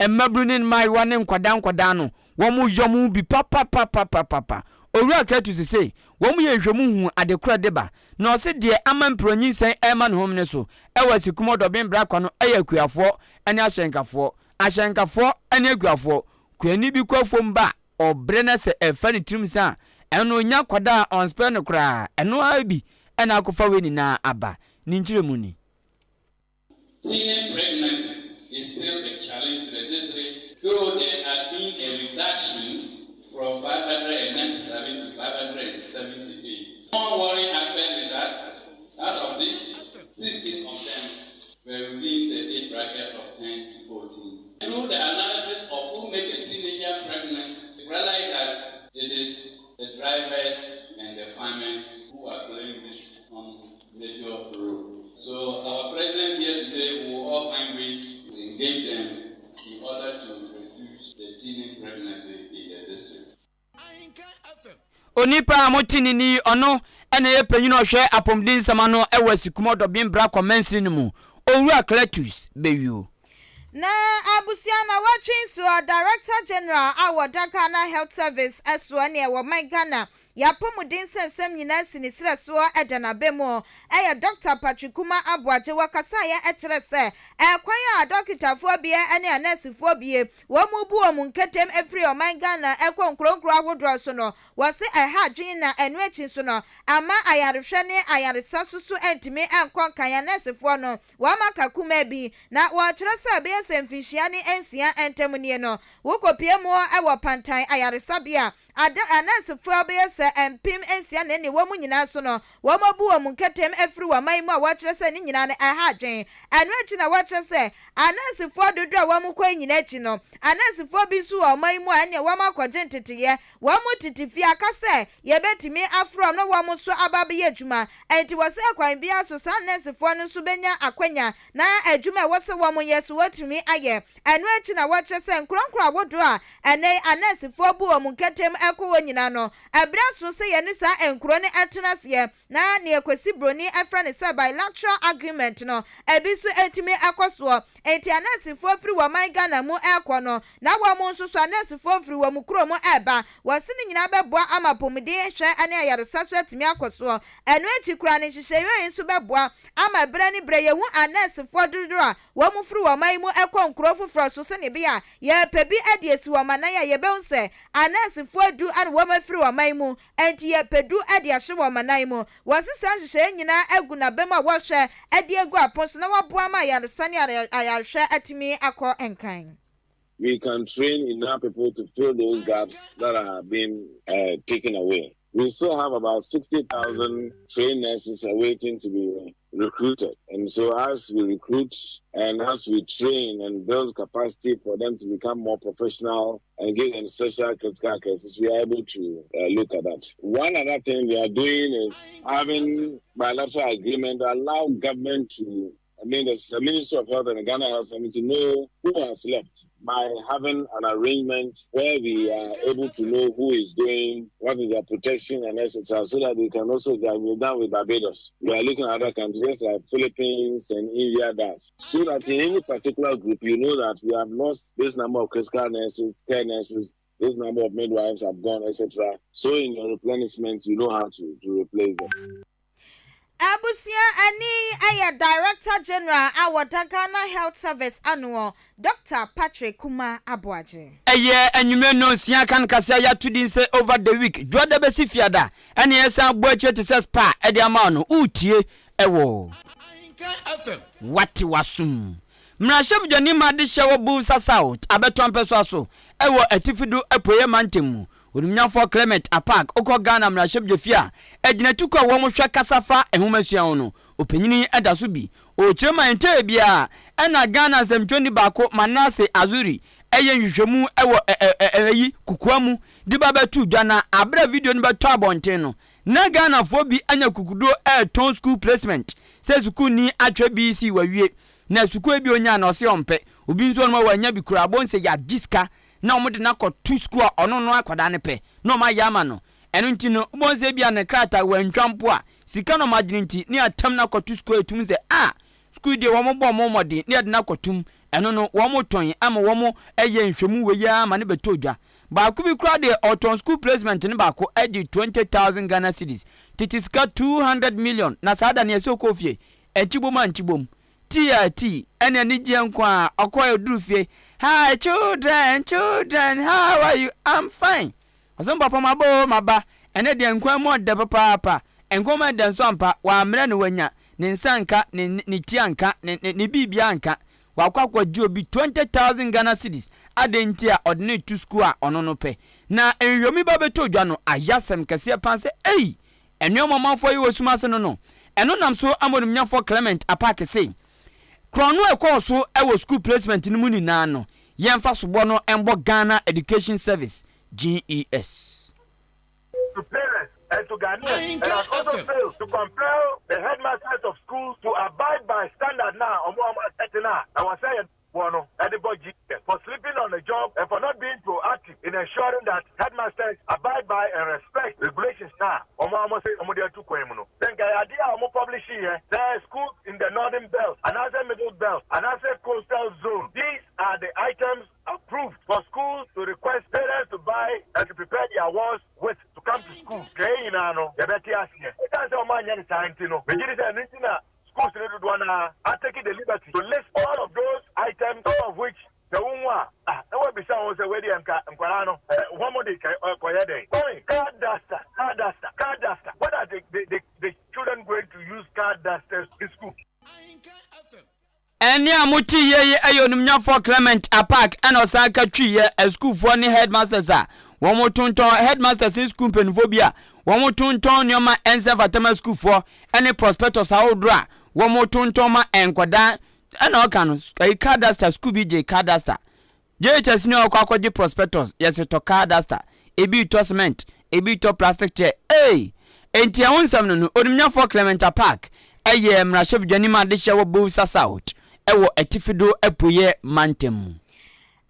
Mmabunu ne mmaayewa ne nkwadaa nkwadaa no, wɔn yɔ mo bi papapapapapa. Owura Kratus se, Wɔn yɛ nhwɛmu hu ade korɔ de ba, na ɔse deɛ ama mpirɔ nyinsɛn rema ne homene so wɔ Asikum Ɔdɔben bra kwa no yɛ akuafoɔ ne ahyɛnkafoɔ. Ahyɛnkafoɔ ne akuafoɔ. Kuani bi kɔ afuom ba a, ɔbrɛ na sɛ ɛfa ne tirim sa a, ɛno ɔnya kwadaa a ɔnspɛ no koraa. Ɛno ara bi na akɔfa wei nyinaa aba. Ne nkyerɛmu ni. Teenage pregnancy is still a challenge to the district, though there has been a reduction from 597 to 578. One worrying aspect is that out of this, 16 of them were within the age bracket of 10 to 14. Through the analysis of who make a teenager pregnant, we realize that it is the drivers and the farmers who are playing this on major role. So our presence here today will all find ways to engage them in order to reduce the teenage pregnancy in the district. Onipa a mote ne nne yi, ɔno na ɛyɛ panyin a ɔhwɛ apɔmuden nsɛm ano wɔ Asikum Ɔdɔben Brakwa Mansin no mu, Owura Cletus Beyuo. Na abusua nawɔtwe nsoɔ Director General a wɔda Ghana Health Service soɔ ne ɛwɔ man Ghana Y'apɔmuden nsɛnsɛm nyinaa si ne serɛ soɔ da n'aba mu. Ɛyɛ Dɔkta Patrick Kuma Aboagye wɔ kasaeɛ kyerɛ sɛ ɛkwan a adɔkitafoɔ bie ne anɛɛsefoɔ bie wɔn bu wɔn nketem firi ɔman Ghana kɔ nkuro nkuro ahodoɔ so no wɔse ɛha adwene na ɛno akyi nso no ama ayarehwɛ ne ayaresa nso so ntumi nkɔ nkan anɛɛsefoɔ no wɔn aka kumaa bi na wɔkyerɛ sɛ ɛbɛyɛ sɛ mfinhyia ne nsia ntam nie no, wokɔpue mu wɔ Pantan Ayaresabea Ada anɛɛsefoɔ bɛyɛ sɛ 6000 na ɛne wɔn nyinaa so no, wɔabu wɔn nkɛtɛm afiri wɔn man mu a wɔkyerɛ sɛ ne nyinaa no ɛha adwene. Ɛno akyi na wɔkyerɛ sɛ anɛɛsefoɔ dodoɔ a wɔkɔ yi nyinaa akyi no, anɛɛsefoɔ bi nso wɔ ɔman yi mu a ɛneɛ wɔn akɔgye nteteeɛ, wɔn tete fie aka sɛ yɛbɛtumi afrɛ wɔn na wɔn nso aba abɛyɛ adwuma. Ɛnti wɔ sɛ kwan biara so saa anɛɛsefoɔ no nso bɛnya akwanya na adwuma a ɛwɔ sɛ wɔyɛ so wɔatumi ayɛ. Ɛno akyi na wɔkyerɛ sɛ nkorɔnkorɔ ahodoɔ a ɛnnɛ yi anɛɛsefoɔ bu wɔn nkɛtɛm kɔ hɔ nyinaa no, ɛberɛ aso sɛ yɛne saa nkuro no tena aseɛ na deɛ Kwasi Broni frɛ no sɛ bilateral agreement no, ɛbi nso atumi akɔ soɔ. Enti anɛɛsefoɔ firi wɔn man Ghana mu rekɔ no, na wɔn nso so anɛɛsefoɔ firi wɔn kuro mu reba. Wɔse ne nyinaa bɛboa ama apɔmuden hwɛ ne ayaresa so atumi akɔ soɔ. Ɛno akyi koraa no, nhyehyɛeɛ yi nso bɛboa ama berɛ ne berɛ yɛhu anɛɛsefoɔ dodoɔ a wɔfiri wɔn man mu kɔ nkuro foforɔ so sɛdeɛ ɛbɛyɛ a yɛrepɛ bi de asi wɔn anan a yɛbɛhu sɛ anɛɛsefoɔ du na wɔafiri wɔn man mu, enti yɛrepɛ du de ahye wɔn anan mu. Wɔse saa nhyehyɛeɛ nyinaa agu n'aba mu a wɔrehwɛ de agu apon so na wɔaboa ama ayaresa ne ayarehwɛ atumi akɔ nkan. We can train enough people to fill those gaps that are being uh, taken away. We still have about 60,000 trained nurses awaiting to be recruited. And so as we recruit and as we train and build capacity for them to become more professional and give them special critical cases, we are able to uh, look at that. One other thing we are doing is having bilateral agreement to allow government to I mean, the Ministry of Health and the Ghana Health Service to know who has left by having an arrangement where we are able to know who is going, what is their protection, and etc., so that we can also get we've done with Barbados. We are looking at other countries like Philippines and India does, so that in any particular group, you know that we have lost this number of critical nurses, care nurses, this number of midwives have gone, etc. So in your replenishment, you know how to, to replace them. Abusua ani yɛ Director General a wɔda Ghana Health Service ano, Dɔkta Patrick Kuma Aboagye. Ɛyɛ anwummere nnɔnsia kan kase a yɛato din sɛ Over the Week, Dwoada bɛsi Fiada, ɛne yɛsan bɔ akyire te sɛ Spa de ama wo no, woretie wɔ. Wate w'asom. Mmarahyɛbdwani ma adehyɛ wɔ Builsa South abɛtoa mpɛsoa so wɔ Atifi-Do Apueeɛ Mantam mu, Onimnyafoɔ Clement Apaak okɔ Ghana mmarahyɛbdwafie a agyinatukuo a wɔn hwɛ kasa fa nhomasua ho no ɔpanyini da so bi. Ɔrekyerɛ mu a ɛnkyɛeɛ biara ɛna Ghana nsɛmtwerɛni baako Manasseh Azuri ɛyɛ nhwehwɛmu wɔ ɛyi kokoa mu de ba bɛtoo dwa na aberɛ a video no bɛtɔ abɔnten no na Ghanafoɔ bi anya kukuduo ɛretɔn school placement sɛ sukuuni atwerɛ BEC wawie na sukuu ebi ɔnyaa na ɔse ɔmpɛ obi nso ɔnom a wannya bi koraa abɔ nsɛ yɛagye sika na wɔde no akɔto sukuu a ɔno no akwadaa no pɛ na wɔayɛ ama no. Ɛno nti no, wobɛhu sɛ ebia ne krataa wantwa mpo a, sika na wɔagye no nti, ne yɛatam no akɔto sukuu a ɛtum sɛ, ah, sukuu yi deɛ wɔbɔ wɔn mmɔden na yɛde no akɔtom. Ɛno no, wɔtɔn ama wɔyɛ nhwɛmu wei ara ma no bɛtɔ dwa. Baako bi koraa deɛ, ɔtɔn sukuu placement no baako gye 20,000 Ghana cedis, tete sika 200 million, na saa da no yɛsɛ ɔkɔɔ fie, akyibom ankyibom. Tea a tea ɛne anigyeɛ nko ara ɔkɔɛ ɔduru fie hi children children how are you I'm fine ɔsɛ mo papa maba oo maba ɛnɛ deɛ nkwan mu ɔdɛ papaapa nkwan mu ɛdɛ nso ampa wammrɛ no wanya ne nsa nka ne ne ti anka ne ne ne biribiara anka wakɔ akɔgye obi 20,000 Ghana cedis adɛn nti a ɔde no reto sukuu a ɔno no pɛ na nhwɛmu ba bɛtɔ dwa no ayɛ asɛm kɛseɛ paa sɛ ei Nneɛma ɔmanfoɔ yɛ wɔ sum ase no no, ɛno nam so ama Onimnyamfoɔ Clement Apaak se, Korɔno a ɛkɔɔ so wɔ sukuu placement no mu nyinaa no, yɛmfa soboɔ no mmɔ Ghana Education Service, GES. To parents and to Ghanaians and has also failed to compel the headmasters of schools to abide by standard no a wɔn a wɔasɛte no a ɛwɔ sɛ yɛn foɔ no de bɔ GS for sleeping on the job and for not being proactive in ensuring that headmasters abide by and respect regulations no a wɔn a wɔse wɔde atu kwan mu no. Sɛ nka ɛyɛ adeɛ a wɔn publish yɛ sɛ schools in the northern belt anaasɛ middle belt anaasɛ coastal zone these are the items approved for schools to request parents to buy and to prepare their wards with to come to school nka yɛn nyinaa no yɛbɛte aseɛ. Ɛsiane sɛ wɔn anyɛ no saa nti no megye di sɛ ɛno nti na Schools no dodoɔ no ara atake the liberty to list all of those items, some of which sɛ wohu a, ah, na woabisa wo ho sɛ wei deɛ nka nkwadaa no eh, wɔn de kɔyɛ dɛn? Kwame, car duster, car duster, car duster, what are the, the, the, the children going to use car dusters in school? Ɛnne a moteeɛ yi yɛ Onimnyafoɔ Clement Apaak ɛna ɔsan ka twiiɛ asukuufoɔ ne headmasters a wɔtontɔn headmasters ne sukuu mpanimfoɔ bi a wɔtontɔn nneɛma a ɛnsɛ mfata ma sukuufoɔ ne prospectus ahodoɔ a wɔtontɔn ma nkwadaa ɛna ɔka no ɛyi car duster sukuu bi gye car duster JHS ni a ɔkɔ akɔgye prospectus, yɛse tɔ car duster, ebi retɔ cement, ebi retɔ plastic chair, ei! Enti ɛho nsɛm no no, Onimnyafoɔ Clement Apaak yɛ mmarahyɛbdwani ma adehyeɛ wɔ Builsa South wɔ Atifido Apueɛ Mantam mu.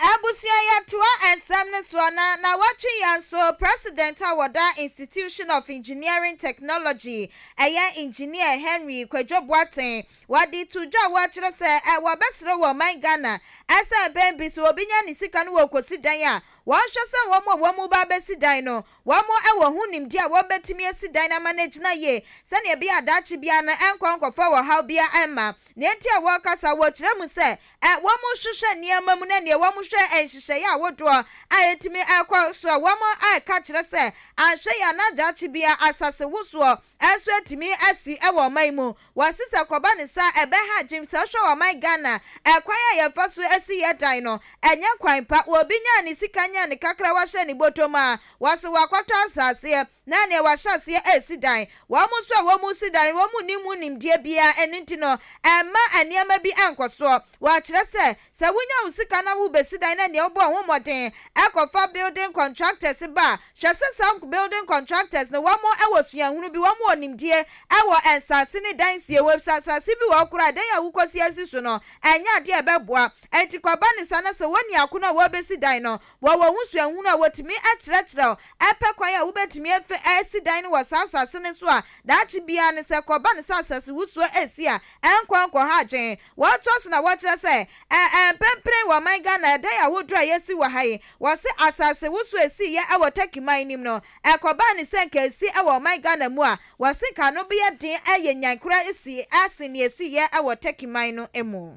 Abusua yɛtoa nsɛm no soɔ na nawɔtwe yɛ nso President a wɔda Institution of Engineering Technology ɛyɛ Engineer Henry Kwadwo Boateng Wɔde to dwa a wɔkyerɛ sɛ wɔbɛsrɛ wɔ ɔman Ghana sɛ mpɛn pii sɛ obi nya ne sika no wɔkɔsi dan a, wɔnhwɛ sɛ wɔn a wɔn reba abɛsi dan no, wɔn wɔ ho nimdeɛ a wɔbɛtumi asi dan no ama no agyina yie sɛdeɛ ɛbɛyɛ a daakye biara no ɛnkɔ nkɔfa ɔhaw biara mma. Nea enti a wɔreka saa, wɔkyerɛ mu sɛ wɔhwehwɛ nneɛma mu na nea wɔhwɛ nhyehyɛeɛ ahodoɔ a ɛtumi kɔ so a wɔreka kyerɛ sɛ anhwɛ yie a na daakye biara asase wosoɔ nso atumi asi wɔ ɔman mu. Wɔse sɛ kɔba no saa a ɛbɛha adwene. Sɛ wohwɛ ɔman Ghana a, ɛkwan a yɛfa so si yɛ dan no, ɛnyɛ kwan pa. Obi nyaa ne sika nyaa ne kakra wahyɛ ne bɔtɔ mu a, wɔse wakɔtɔ asaseɛ na neɛ wahyɛ aseɛ resi dan. Wɔn nso a wɔresi dan no, wɔn nni mu nimdeɛ biara, ɛno nti no, ɛmma nneɛma bi nkɔ soɔ. Wɔkyerɛ sɛ, sɛ wonya wo sika na worebɛsi dan na neɛ wobɔɔ ho mmɔden kɔfa building contractors ba a, hwɛ sɛ saa building contractors no wɔn wɔ suahunu bi, wɔn wɔ nimdie wɔ nsase ne dan sie ho, efisɛ asase bi wɔ hɔ koraa a dan a wokɔsi asi so no, ɛnyɛ adeɛ a ɛbɛboa. Enti kɔba ne saa na sɛ wɔnni akono a wɔrebɛsi dan no, wɔwɔ ho suahunu a wɔtumi kyerɛkyerɛ wo pɛ kwan a wobɛtumi afa asi dan no wɔ saa asase no so a daakye biara no sɛ kɔba ne sɛ asase wusuo resi a, ɛnkɔ nkɔha adwene. Wɔtoa so na wɔkyerɛ sɛ, ɛ mprempren wɔ ɔman Ghana ɛdan ahodoɔ a yɛsi wɔ ha yi, wɔse asase wosoɔ a ɛsiiɛ wɔ Turkey man no mu no, ɛkɔbaa ne sɛ nka ɛsi wɔ ɔman Ghana mu a, wɔse nka ano bɛyɛ den ayɛ nyan koraa si asen nea ɛsiiɛ wɔ Turkey man no mu.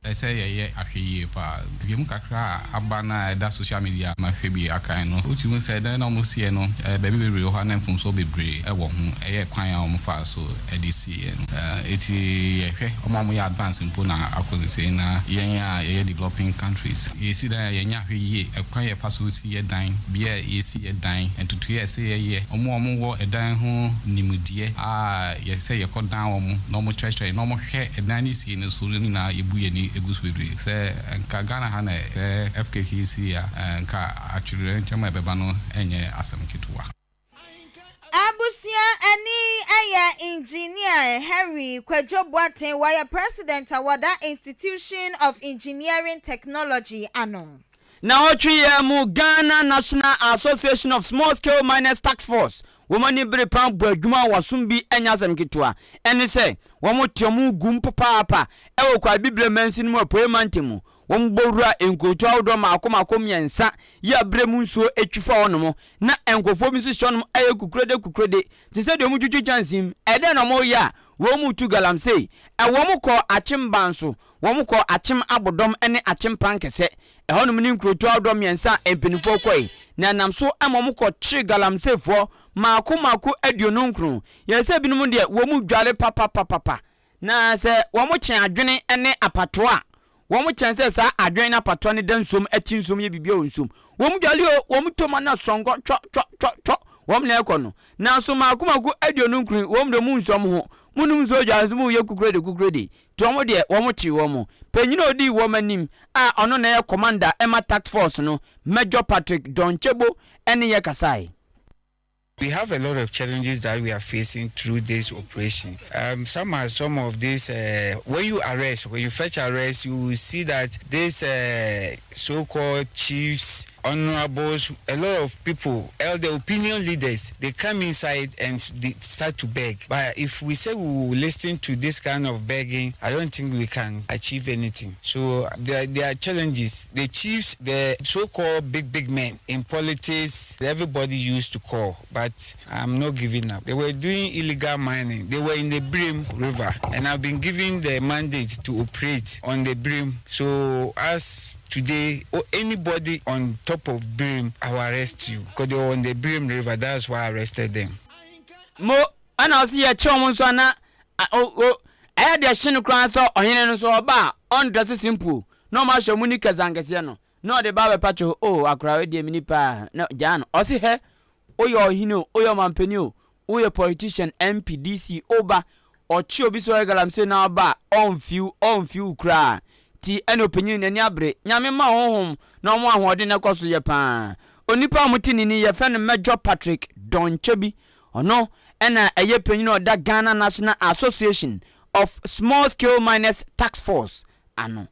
Ɛsɛ yɛyɛ ahwɛyie paa. Nhwehwɛmu kakra a aba no a ɛda social media mahwɛ bi akan no, wotumi hu sɛ dan no a wɔsiiɛ no, baabi bebree wɔ hɔ a na mfomsoɔ bebree wɔ ho. Ɛyɛ kwan a wɔfaa so de siiɛ no. Enti yɛhwɛ wɔn a wɔyɛ advance mpo na akɔ sesei na yɛn a yɛyɛ developing countries, yɛsi dan a yɛnyɛ ahwɛyie, ɛkwan a yɛfa so si yɛ dan, bea a yɛsi yɛ dan, ntotoeɛ a ɛsɛ yɛyɛ, wɔn a wɔwɔ ɛdan ho nimdeɛ a yɛsɛ yɛkɔdan wɔn na wɔkyerɛkyerɛ yɛn na wɔhwɛ ɛdan no sie no so no nyinaa yɛbu yɛn ani gu so bebree. Sɛ nka Ghana ha na sɛ earthquake yi sii a, nka atwerɛnkyɛm a ɛbɛba no nyɛ asɛm ketewa. Abusua ani yɛ Engineer Henry Kwadwo Boateng, wɔyɛ President a wɔda Institution of Engineering Technology ano. Naawɔtwe yi ara mu, Ghana National Association of Small Scale Miners Task Force, wɔn ani bere paa bɔ adwuma a wɔasom bi nyɛ asɛm ketewa. Ɛne sɛ, wɔte wɔn gum papaapa wɔ Kwae-Bibire mansin mu Apuei Mantam mu. Wɔbɔ wura nkurotoɔ ahodoɔ mmaako mmaako mmiɛnsa yi a berɛ mu nsuo twi fa hɔnom, na nkurɔfoɔ bi nso hyɛ hɔnom yɛ kukurode kukurode te sɛ deɛ wɔtwitwi kyɛnsee mu. Ɛdɛn na wɔreyɛ a wɔretu galamsey? Wɔkɔɔ Akyem Banso, wɔkɔɔ Akyem Abodɔm ne Akyem Pankɛsɛ. Ɛhɔnom ne nkurotoɔ ahodoɔ mmiɛnsa a mpanimfoɔ kɔe, na ɛnam so ma wɔkɔkyee galamseyfoɔ mmaako mmaako 29. Yɛn sɛ binom deɛ, wɔdware papapapapa. Na sɛ wɔkyɛn adwene ne apatoɔ a, wɔkyɛn sɛ saa adwene ne apatoɔ no da nsuom, ɛte nsuom, yɛ biribiara wɔ nsuom. Wɔdwale o, wɔtɔ mu ana sɔngɔ twɔ twɔ twɔ twɔ, wɔn na ɛkɔ no. Nanso mmaako mmaako 29 yi, wɔn deɛ wɔn nsuo wɔn ho. Monom nsuo dware nso moyɛ kukurede kukurede. Nti wɔn deɛ wɔkyee wɔn. Panyin a ɔdii wɔn anim a ɔno na ɛyɛ commander ma task force no, Major Patrick Donchebo ne yɛ kasae. We have a lot of challenges that we are facing through this operation. Um, some are some of these, uh, when you arrest, when you fetch arrest, you will see that these uh, so-called chiefs, honorables, a lot of people, elder opinion leaders, they come inside and they start to beg. But if we say we will listen to this kind of begging, I don't think we can achieve anything. So there, there are challenges. The chiefs, the so-called big, big men in politics, everybody used to call, but I'm not giving up. They were doing illegal mining. They were in the Brim River, and I've been given the mandate to operate on the Brim. So as today, or anybody on top of Brim, I will arrest you. Because they were on the Brim River, that's why I arrested them. Mo ɛna ɔsi yɛ kyɛ wɔn nso ana o o. Ɛyɛ deɛ hye no koraa sɛ ɔhene no nso ɔba a ɔndrɛse simple na ɔmo ahyɛ ɔmo knickers ankɛseɛ no na ɔde ba abɛpa kyɛw oh akora wei deɛ meni paa na gyaa no ɔse hɛ woyɛ ɔhene o woyɛ ɔmampanin o woyɛ politician MP DC woba ɔkye obi sɛ ɔyɛ galamsey na ɔba a ɔnfiw ɔnfiw koraa ti ɛna ɔpanyin n'ani abere nyame ma honhom na ɔmo ahoɔden na ɛkɔ so yɛ paa onipa a ɔmo te ne ni yɛfrɛ no Major Patrick Donchebi ɔno ɛna ɛyɛ panyin a ɔda Ghana National Association of Small Scale Miners Task Force ano.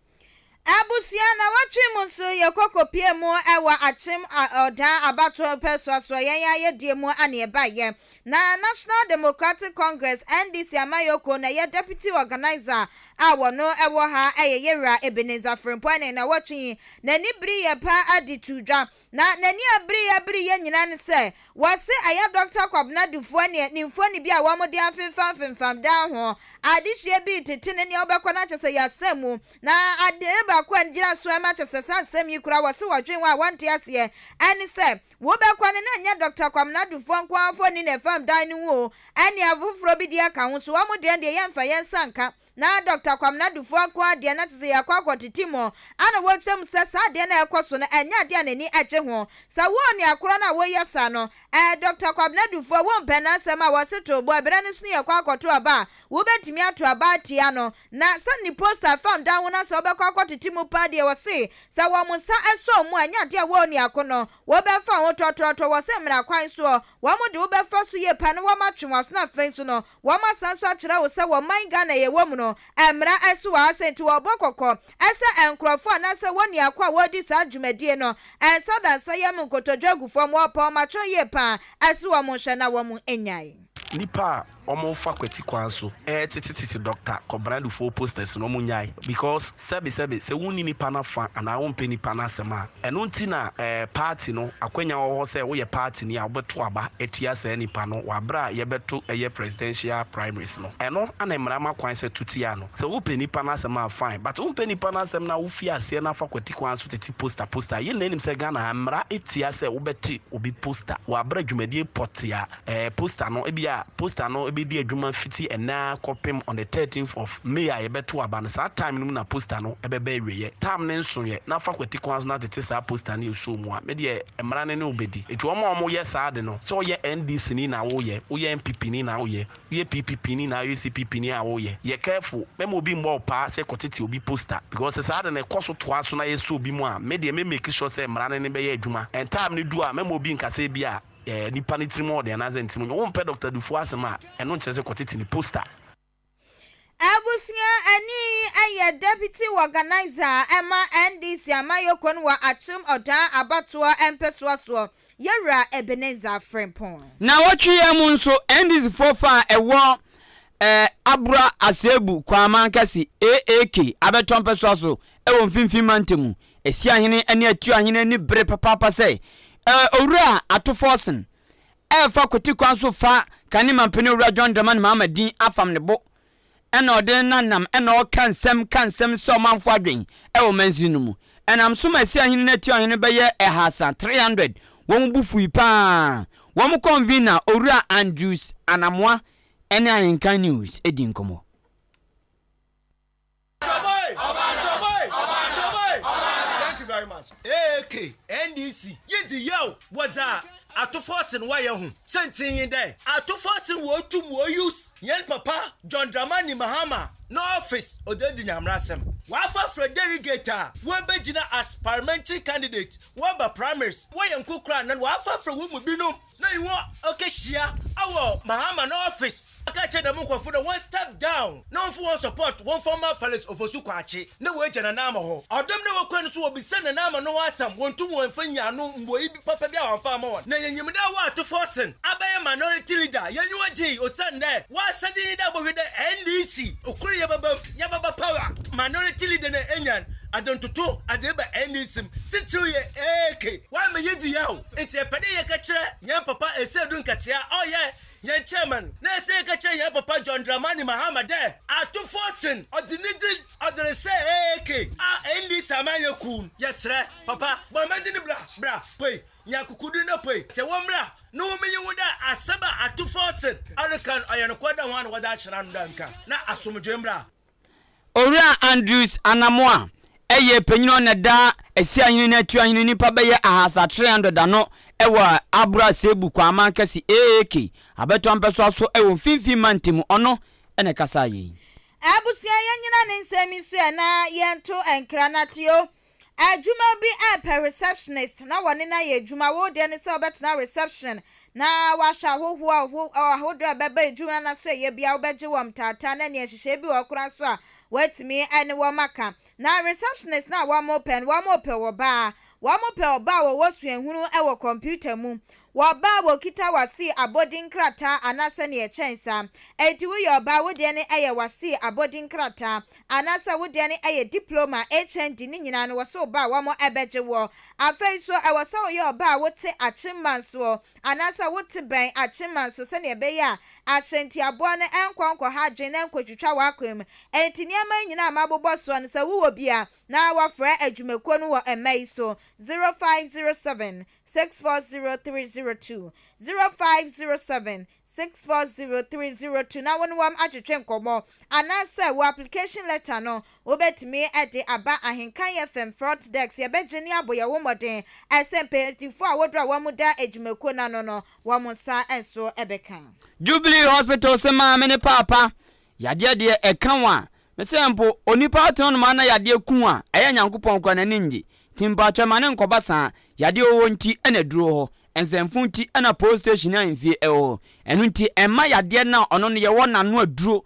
Abusua nawɔtwe mu nso yɛkɔ kɔpie mu wɔ Akyem Ɔdaa abatoɔ mpɛsoasoɔ yɛn ayɛdie mu ane ɛbaeɛ na National Democratic Congress, NDC, amayɔkuo no ɛyɛ Deputy Organiser a wɔno wɔ ha ɛyɛ Yɛwura Ebenezer Frimpong ɛne nawɔtwe yi n'ani biriiɛ paa de too dwa Na n'ani a bereɛ bereɛ nyinaa ne sɛ wɔse ɛyɛ Dɔkta Kwabena Dufour ne ne mfoni bi a wɔde afemfam femfam dan ho adehyeɛ bi retete no nea wobɛkɔ no akyɛ sɛ yɛasɛm mu. Na adeɛ baako a ɛgyina so ɛma kyɛ sɛ saa asɛm yi koraa wɔse wɔdwen ho a wɔnte aseɛ ɛne sɛ wobɛkɔ no na ɛnyɛ Dɔkta Kwabena Dufour nko ara mfoni na ɛfam dan no ho o, ɛne afoforɔ bi deɛ ka ho so wɔn deɛ deɛ yɛmfa yɛn nsa nka. Na Dɔkta Kwamina Dufour nko ara deɛ na kyerɛ sɛ yɛakɔ akɔtete mu a na wɔkyerɛ mu sɛ saa adeɛ no a ɛrekɔ so no ɛnyɛ adeɛ a n'ani gye ho. Sɛ wo onua korɔ no a woreyɛ saa no, ɛɛ Dɔkta Kwabena Dufour wompɛ n'asɛm a wɔse to bo ɛberɛ no so no yɛkɔ akɔto aba a wobɛtumi ato aba atia no. Na sɛ ne poster fam da ho na sɛ wobɛkɔ akɔtete mu paa deɛ wɔse sɛ wɔn nsa sɔ mu a ɛnyɛ adeɛ a wo onua ko no wobɛfa ho tɔtrɔtrɔ wɔ sɛ mmara kwan soɔ wɔn de wobɛfa so yie paa na wɔatwe w'aso na afei nso no Wɔasan nso akyerɛ wo sɛ wɔ man Ghana a yɛwɔ mu no, mmara so wɔ ha sɛ nti wɔbɔ kɔkɔ sɛ nkorɔfoɔ anaasɛ wɔn nuakuo a wɔredi saa dwumadie no nsa da nsa yam nkotodwe agu fam, wɔpɛ wɔn atwerɛ yie paa sɛ wɔn nhwɛ na wɔn nnyae. Nipa a wɔn fa kwati kwan so ɛɛtete tete Doctor Kɔbena Dufour posters no wɔn nyae because Sɛbe sɛbe, sɛ wonni nipa no afa anaa wompɛ nipa no asɛm a, ɛno nti na ɛɛ party no, akwanya wɔ hɔ sɛ woyɛ party ni a wobɛto aba atia saa nipa no wɔ aberɛ a yɛbɛto ɛyɛ presidential primaries no. Ɛno na mmara ma kwan sɛ to tia no. Sɛ wopɛ nipa no asɛm a fine, but wompɛ nipa no asɛm na wofi aseɛ na afa kwati kwan so tete poster poster a, yɛn nyinaa nim sɛ Ghana ha mmara tia sɛ wobɛte obi poster wɔ aberɛ a dwumadie pɔtee a Ɛɛ poster no, ebia poster no bɛdi adwuma fiti ɛnnɛ ara kɔpem on the thirteenth of May a yɛbɛto aba no, saa time no mu na poster no bɛba awieɛ. Time no nsoeɛ na fa kwati kwan so na tete saa poster no ɛsuo mu a, me deɛ mmara no ne wo bɛdi. Nti wɔn a wɔyɛ saa ade no, sɛ woyɛ NDC ni na woyɛ, woyɛ NPP ni na woyɛ, woyɛ PPP ni na woyɛ CPP ni a woyɛ, yɛ careful, mɛma obi mmɔ wo paa sɛ kɔtete obi poster because sɛ saa ade no ɛkɔ so toa so na yɛsɔ obi mu a, me deɛ mɛ make sure sɛ mmara no ne bɛyɛ adwuma. And time no du a, mɛma obi nka sɛ ebia Eh, nipa no tirim ɔden anaasɛ ne tirim nyɛ. Wompɛ Dr. Dufour asɛm a, ɛno nkyerɛ sɛ kɔtete ne poster. Abusua ani yɛ Deputy Organiser ma NDC amayɔkuo no wɔ Akyem Ɔdaa abatoɔ mpɛsoa soɔ, Yɛwura Ebenezer Frimpong. Naawɔtwe yi ara mu nso, NDC foɔ fa a ɛwɔ eh, Abura Asebu Kwaman Kɛse, AAK, abɛtɔ mpɛsoa so wɔ Mfimfini Mantam. Asiahene ne Atuahene ani bere papaapa sɛ Owura Ato Forson refa kwati kwan so fa kane mampanin Owura John Dramani Mahama din afam ne bo na ɔde no nanam na ɔreka nsɛm ka nsɛm sɛ ɔmanfo adwen wɔ mansin no mu. Ɛnam so ma Asiahene ne Atuahene bɛyɛ ɛhaasa, 300, wɔn bo fui paa. Wɔn convener Owura Andrews Anamoah ne Ahenkan News di nkɔmmɔ. Thank you very much. AAK, NDC, yi dzi yaw wɔ dza Ato-Forson wɔayɛ ho. Siantsir nye dɛ, Ato-Forson wotum wo use hɛn papa John Dramani Mahama n'office ɔdze edzi Nyamrasɛm. Wɔafrafra delegate a woebegyina as parliamentary candidate wɔba primaries, wɔyɛ nkorkor anan, wɔafrafra hɔn mu binom. Na nye hɔn okehyia wɔ Mahama n'office aka akyerɛ dɛm nkorɔfo dɛ hɔn step down na wɔmfa hɔn support wɔmfa mma Felix Ofosu Kwakye na oegya Nana Ama hɔ. Ɔdɔm no a wɔkɔe no so wɔbisaa Nana Ama no ho asɛm, wonntum wɔmmfa nyi ano mbuae bi papa biara wɔammfa amma hɔn. Na yenyim dɛ Ato Forson abɛyɛ minority leader, y'enyiwa gyee osiandɛ w'asɛdze nye dɛ ebɔhwɛ dɛ NDC kor yɛbɛba mu, yɛbɛba power, minority leader na enyan. Adze ntoto adze ba NDC mu, tsitsir yɛ AK. Wɔama yedzi yaw, ntsi yɛpɛ dɛ yɛka kyerɛ hɛn papa Esiedu Nketsia a ɔyɛ hɛn chairman na yɛsan yɛka kyerɛ hɛn papa John Dramani Mahama dɛ Ato Forson ɔdze ne dzin ɔdze resɛɛ AK a NDC amanyɛ kuw no. Yɛserɛ, papa, bɔ mbɔdzen bra, bra, puei, nya akokodur na puei. Sɛ wɔmbra na womenye wo dɛ asɛm a Ato Forson ɔreka no ɔyɛ nokwar dɛ hɔn na wɔdze ahyɛ n'ano dɛ nka na asomdwee mbra. Owura Andrews Anamoah yɛ panyin a ɔna da Asiahene ne Atuahene nnipa bɛyɛ ahasa 300 ano wɔ Abura Asebu Kwaman Kɛse AAK abɛtoa mpɛsoa so wɔ Mfinfin Mantam mu. Ɔno na ɛkasaa yei. Abusua yɛnyina ne nsɛm yi so ɛ na yɛnto nkra na tio Adwuma bi repɛ receptionist na wɔne no ayɛ adwuma. Wo deɛ ne sɛ wobɛtena reception na woahwɛ ahohoɔ ahodoɔ a ɛbɛba adwuma no so ɛyɛ bia wobɛgye wɔn taataa na nea nhyehyɛe bi wɔ hɔ koraa nso a woatumi ne wɔn aka. Na receptionist no a wɔpɛ no, wɔpɛ ɔbaa. Wɔpɛ ɔbaa a wɔwɔ suahunu wɔ kɔmputa mu. Wɔ ɔbaa a wɔkita w'asee abɔdin krataa anaasɛ nea ɛkyɛn saa. Enti woyɛ ɔbaa, wo deɛ no yɛ w'asee abɔdin krataa anaasɛ wo deɛ no yɛ diploma, HND, ne nyinaa no wɔse wo ba a wɔbɛgye woɔ. Afei nso ɛwɔ sɛ woyɛ ɔbaa a wote akyemma nsoɔ anaasɛ wote bɛn akyemma nso sɛdeɛ ɛbɛyɛ a ahyɛntiaboa no nkɔ nkɔha adwene na ɛnkɔtwitwa w'akwan mu. Enti nneɛma yi nyinaa a mabobɔ soɔ no sɛ wowɔ bi a na woafrɛ adwumakuo no wɔ mma yi so, 0507 640302, 0507 640302 na wo ne wɔn atwetwe nkɔmmɔ anaasɛ wo application letter no wobɛtumi de aba Ahenkan FM front desk yɛbɛgye ne abɔ yɛn ho mmɔden sɛ mpanyinfoɔ a wɔduru a wɔn da adwumakuo no ano no wɔn nsa nso bɛka. Jubilee Hospital se maame ne paapa Yadeɛ deɛ ɛka wo a, mese mpo onipa atena hɔnom ara na yadeɛ ku wo a, ɛyɛ Nyankopɔn koraa n'ani nnye. Nti mpakyɛ ma no nkɔba saa. Yadeɛ wɔ hɔ nti na aduro wɔ hɔ. Nsɛmfo nti na post station ne ahemfie wɔ hɔ. Ɛno nti mma yadeɛ no a ɔno no yɛwɔ n'ano aduro.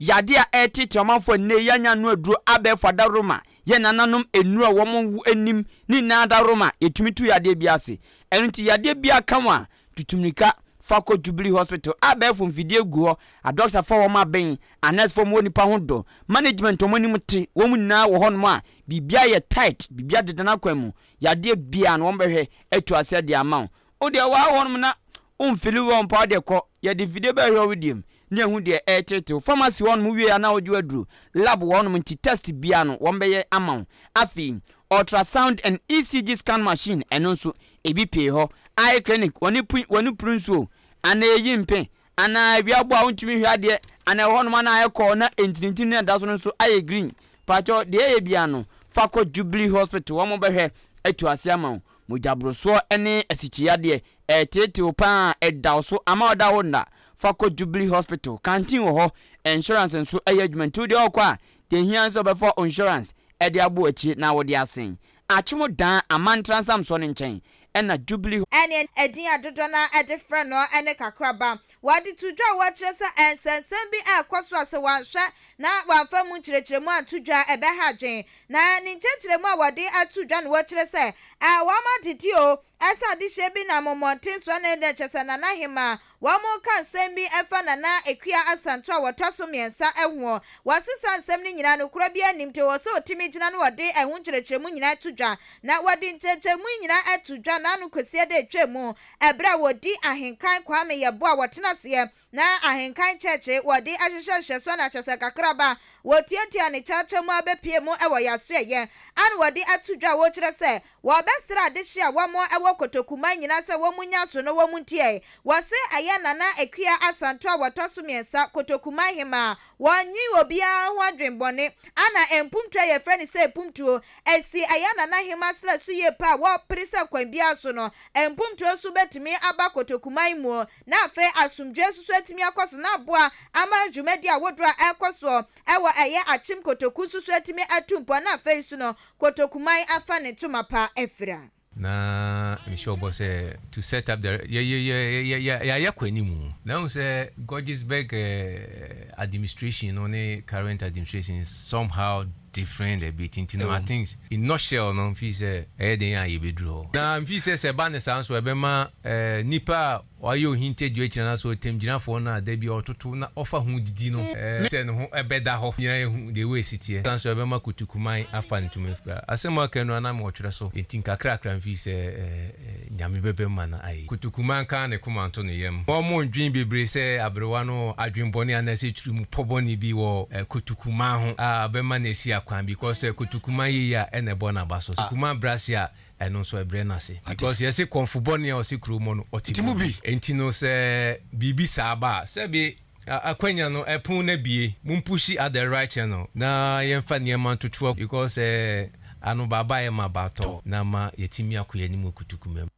Yadeɛ a ɛreteetee ɔmanfoɔ nnɛ yi yɛanya ano aduro abɛɛfo adaworoma, yɛn nananom nnuro a wɔn nim ne nyinaa adaworoma yɛtumi tu yadeɛ biara ase. Ɛno nti yadeɛ biara ka wo a, Tutu mmirika fa kɔ Jubilee Hospital a abɛɛfo mfidie gu hɔ, adɔktafo a wɔn aben, anɛsefo a wɔwɔ nnipa ho dɔ, management a wɔn anim te, wɔn nyinaa wɔ hɔnom a biribiara yɛ tight, biribiara deda n'akwan mu, yadeɛ biara no wɔbɛhwɛ atu aseɛ de ama wo. Wo deɛ wɔ hɔnom na wo mfili well mpo a wo deɛ kɔ, yɛde mfidie bɛhwɛ wo deɛ mu ne ahu deɛ ɛreteetee wo. Pharmacy hɔnom wowie a na wogye w'aduro, lab wɔ hɔnom nti test biara no wɔbɛyɛ ama wo. Afei ultrasound and ECG scan machine ɛno nso Ebi pee hɔ. Eye clinic, wɔne pu wɔne puru nsuo, anaa eyi mpe, anaa awia bɔ a wontumi nhwɛ adeɛ, anaa ɛwɔ hɔnom a na ayɛ kɔɔ na ntinintini no a ɛda so no nso ayɛ green. Pakyɛw, deɛ ɛyɛ biara no, fa kɔ Jubilee Hospital, wɔn bɛhwɛ atu ase ama wo. Mogyaborosoɔ ne asikyiyadeɛ, ɛreteetee wo paa a, ɛda wo so, ama ɔda wo nna, fa kɔ Jubilee Hospital. Canteen wɔ hɔ, insurance nso yɛ adwuma, nti wo deɛ ɔɔkɔ a, deɛ ɛhia ne sɛ wobɛfa wo insurance de abɔ w'akyi na wode asen. Akyem Dan Amantra Nsamsoɔ no nkyɛn na Jubilee. Ɛne edin a dodoɔ no ara de frɛ no ne Kakraba. Wɔde to dwa a wɔkyerɛ sɛ nsɛnsɛm bi rekɔ so a sɛ wɔanhwɛ na wɔamfa mu nkyerɛkyerɛmu anto dwa a ɛbɛha adwene. Na ne nkyerɛkyerɛmu a wɔde ato dwa no wɔkyerɛ sɛ wɔadede o, ɛsɛ adehyeɛ bi nam mmɔnten so ɛne na kyerɛ sɛ Nana Hemaa Wɔreka nsɛm bi fa Nana Akua Asantew a wɔtɔ so mmiɛnsa ho. Wɔasesa nsɛm no nyinaa, nokorɛ biara nnim nti ɛwɔ sɛ ɔtumi gyina na ɔde ɛho nkyerɛkyerɛmu nyinaa to dwa. Na wɔde nkyerɛkyerɛmu yi nyinaa to dwa n'ano Kwasiada a ɛtwam mu ɛberɛ a wɔdi Ahenkan Kwame Yeboah a wɔtena aseɛ na Ahenkan Kyɛɛkye wɔde ahyehyɛ nhyɛsoɔ na kyerɛ sɛ kakraba wɔtuatua ne kyaakyɛ mu abɛpue mu wɔ Yasoɛyɛ a na wɔde ato dwa a wɔkyerɛ sɛ Wɔbɛsrɛ adehye a wɔn wɔ Kotokuman nyinaa sɛ wɔn nya so no wɔn ntiae. Wɔse ɛyɛ Nana Akua Asantew a wɔtɔ so miɛnsa, Kotokuman Hemaa. Wɔnnwen obiara ho adwen bɔne. Ana mpumtuo a yɛfrɛ no sɛ mpumtuo asi ɛyɛ Nana Hemaa srɛ so yie paa a wɔpere sɛ kwan biara so no mpumtuo nso bɛtumi aba Kotokuman mu na afei asomdwoeɛ nso so atumi akɔ so na aboa ama dwumadie ahodoɔ a ɛrekɔ soɔ wɔ ɛyɛ Akyem Kotoku nso so atumi atu mpɔn na afei nso no Kotokuman afa ne ntoma pa afira. Na mehyɛ wo bɔ sɛ to set up the yɛ yɛ yɛ yɛ yɛ yɛayɛ kɔ anim. Na ehu sɛ Guggisberg administration no ne current administration somehow. different a bit nti no I think in nutshell no mfii sɛ ɛyɛ den a yɛbɛduru hɔ. Na mfii sɛ sɛ ɛba no saa nso a ɛbɛma nipa a wayɛ ohintadua akyiri anaasɛ ɔtamgyinafoɔ no a da biara ɔtoto na ɔfa ho didi no sɛ ne ho bɛda hɔ nyinaa yɛhu the way ɛsi teɛ. Saa nso ɛbɛma kutukuman afa ne ntoma afira. Asɛm a aka no ara na mewɔ twerɛ so nti nkakrakra mfii sɛ Nyame bɛbam ma no ayɛ yie. Kotoku manka ne koma nto ne yam. Wɔn ndwen bebree sɛ aberewa no adwen bɔne anaasɛ tirimupɔ bɔne bi wɔ kotoku man ho a bɛma no asi akwan because sɛ kotoku man yɛ yie a ɛna ɛbɔ n'aba so. Kotoku man brɛ ase a ɛno nso ɛbrɛ no ase because yɛse kɔmfo bɔne a ɔse kuro mmɔ no ɔte mu bi. Enti no sɛ biribi saa ba a sɛbe Akwanya no ɛpon no abue, mo mpushi at the right channel na yɛnfa nneɛma ntotoa because eh ano baaba yɛ ma baatɔ na ama yɛatumi akɔ yɛn anim wɔ kutukumɛ mu.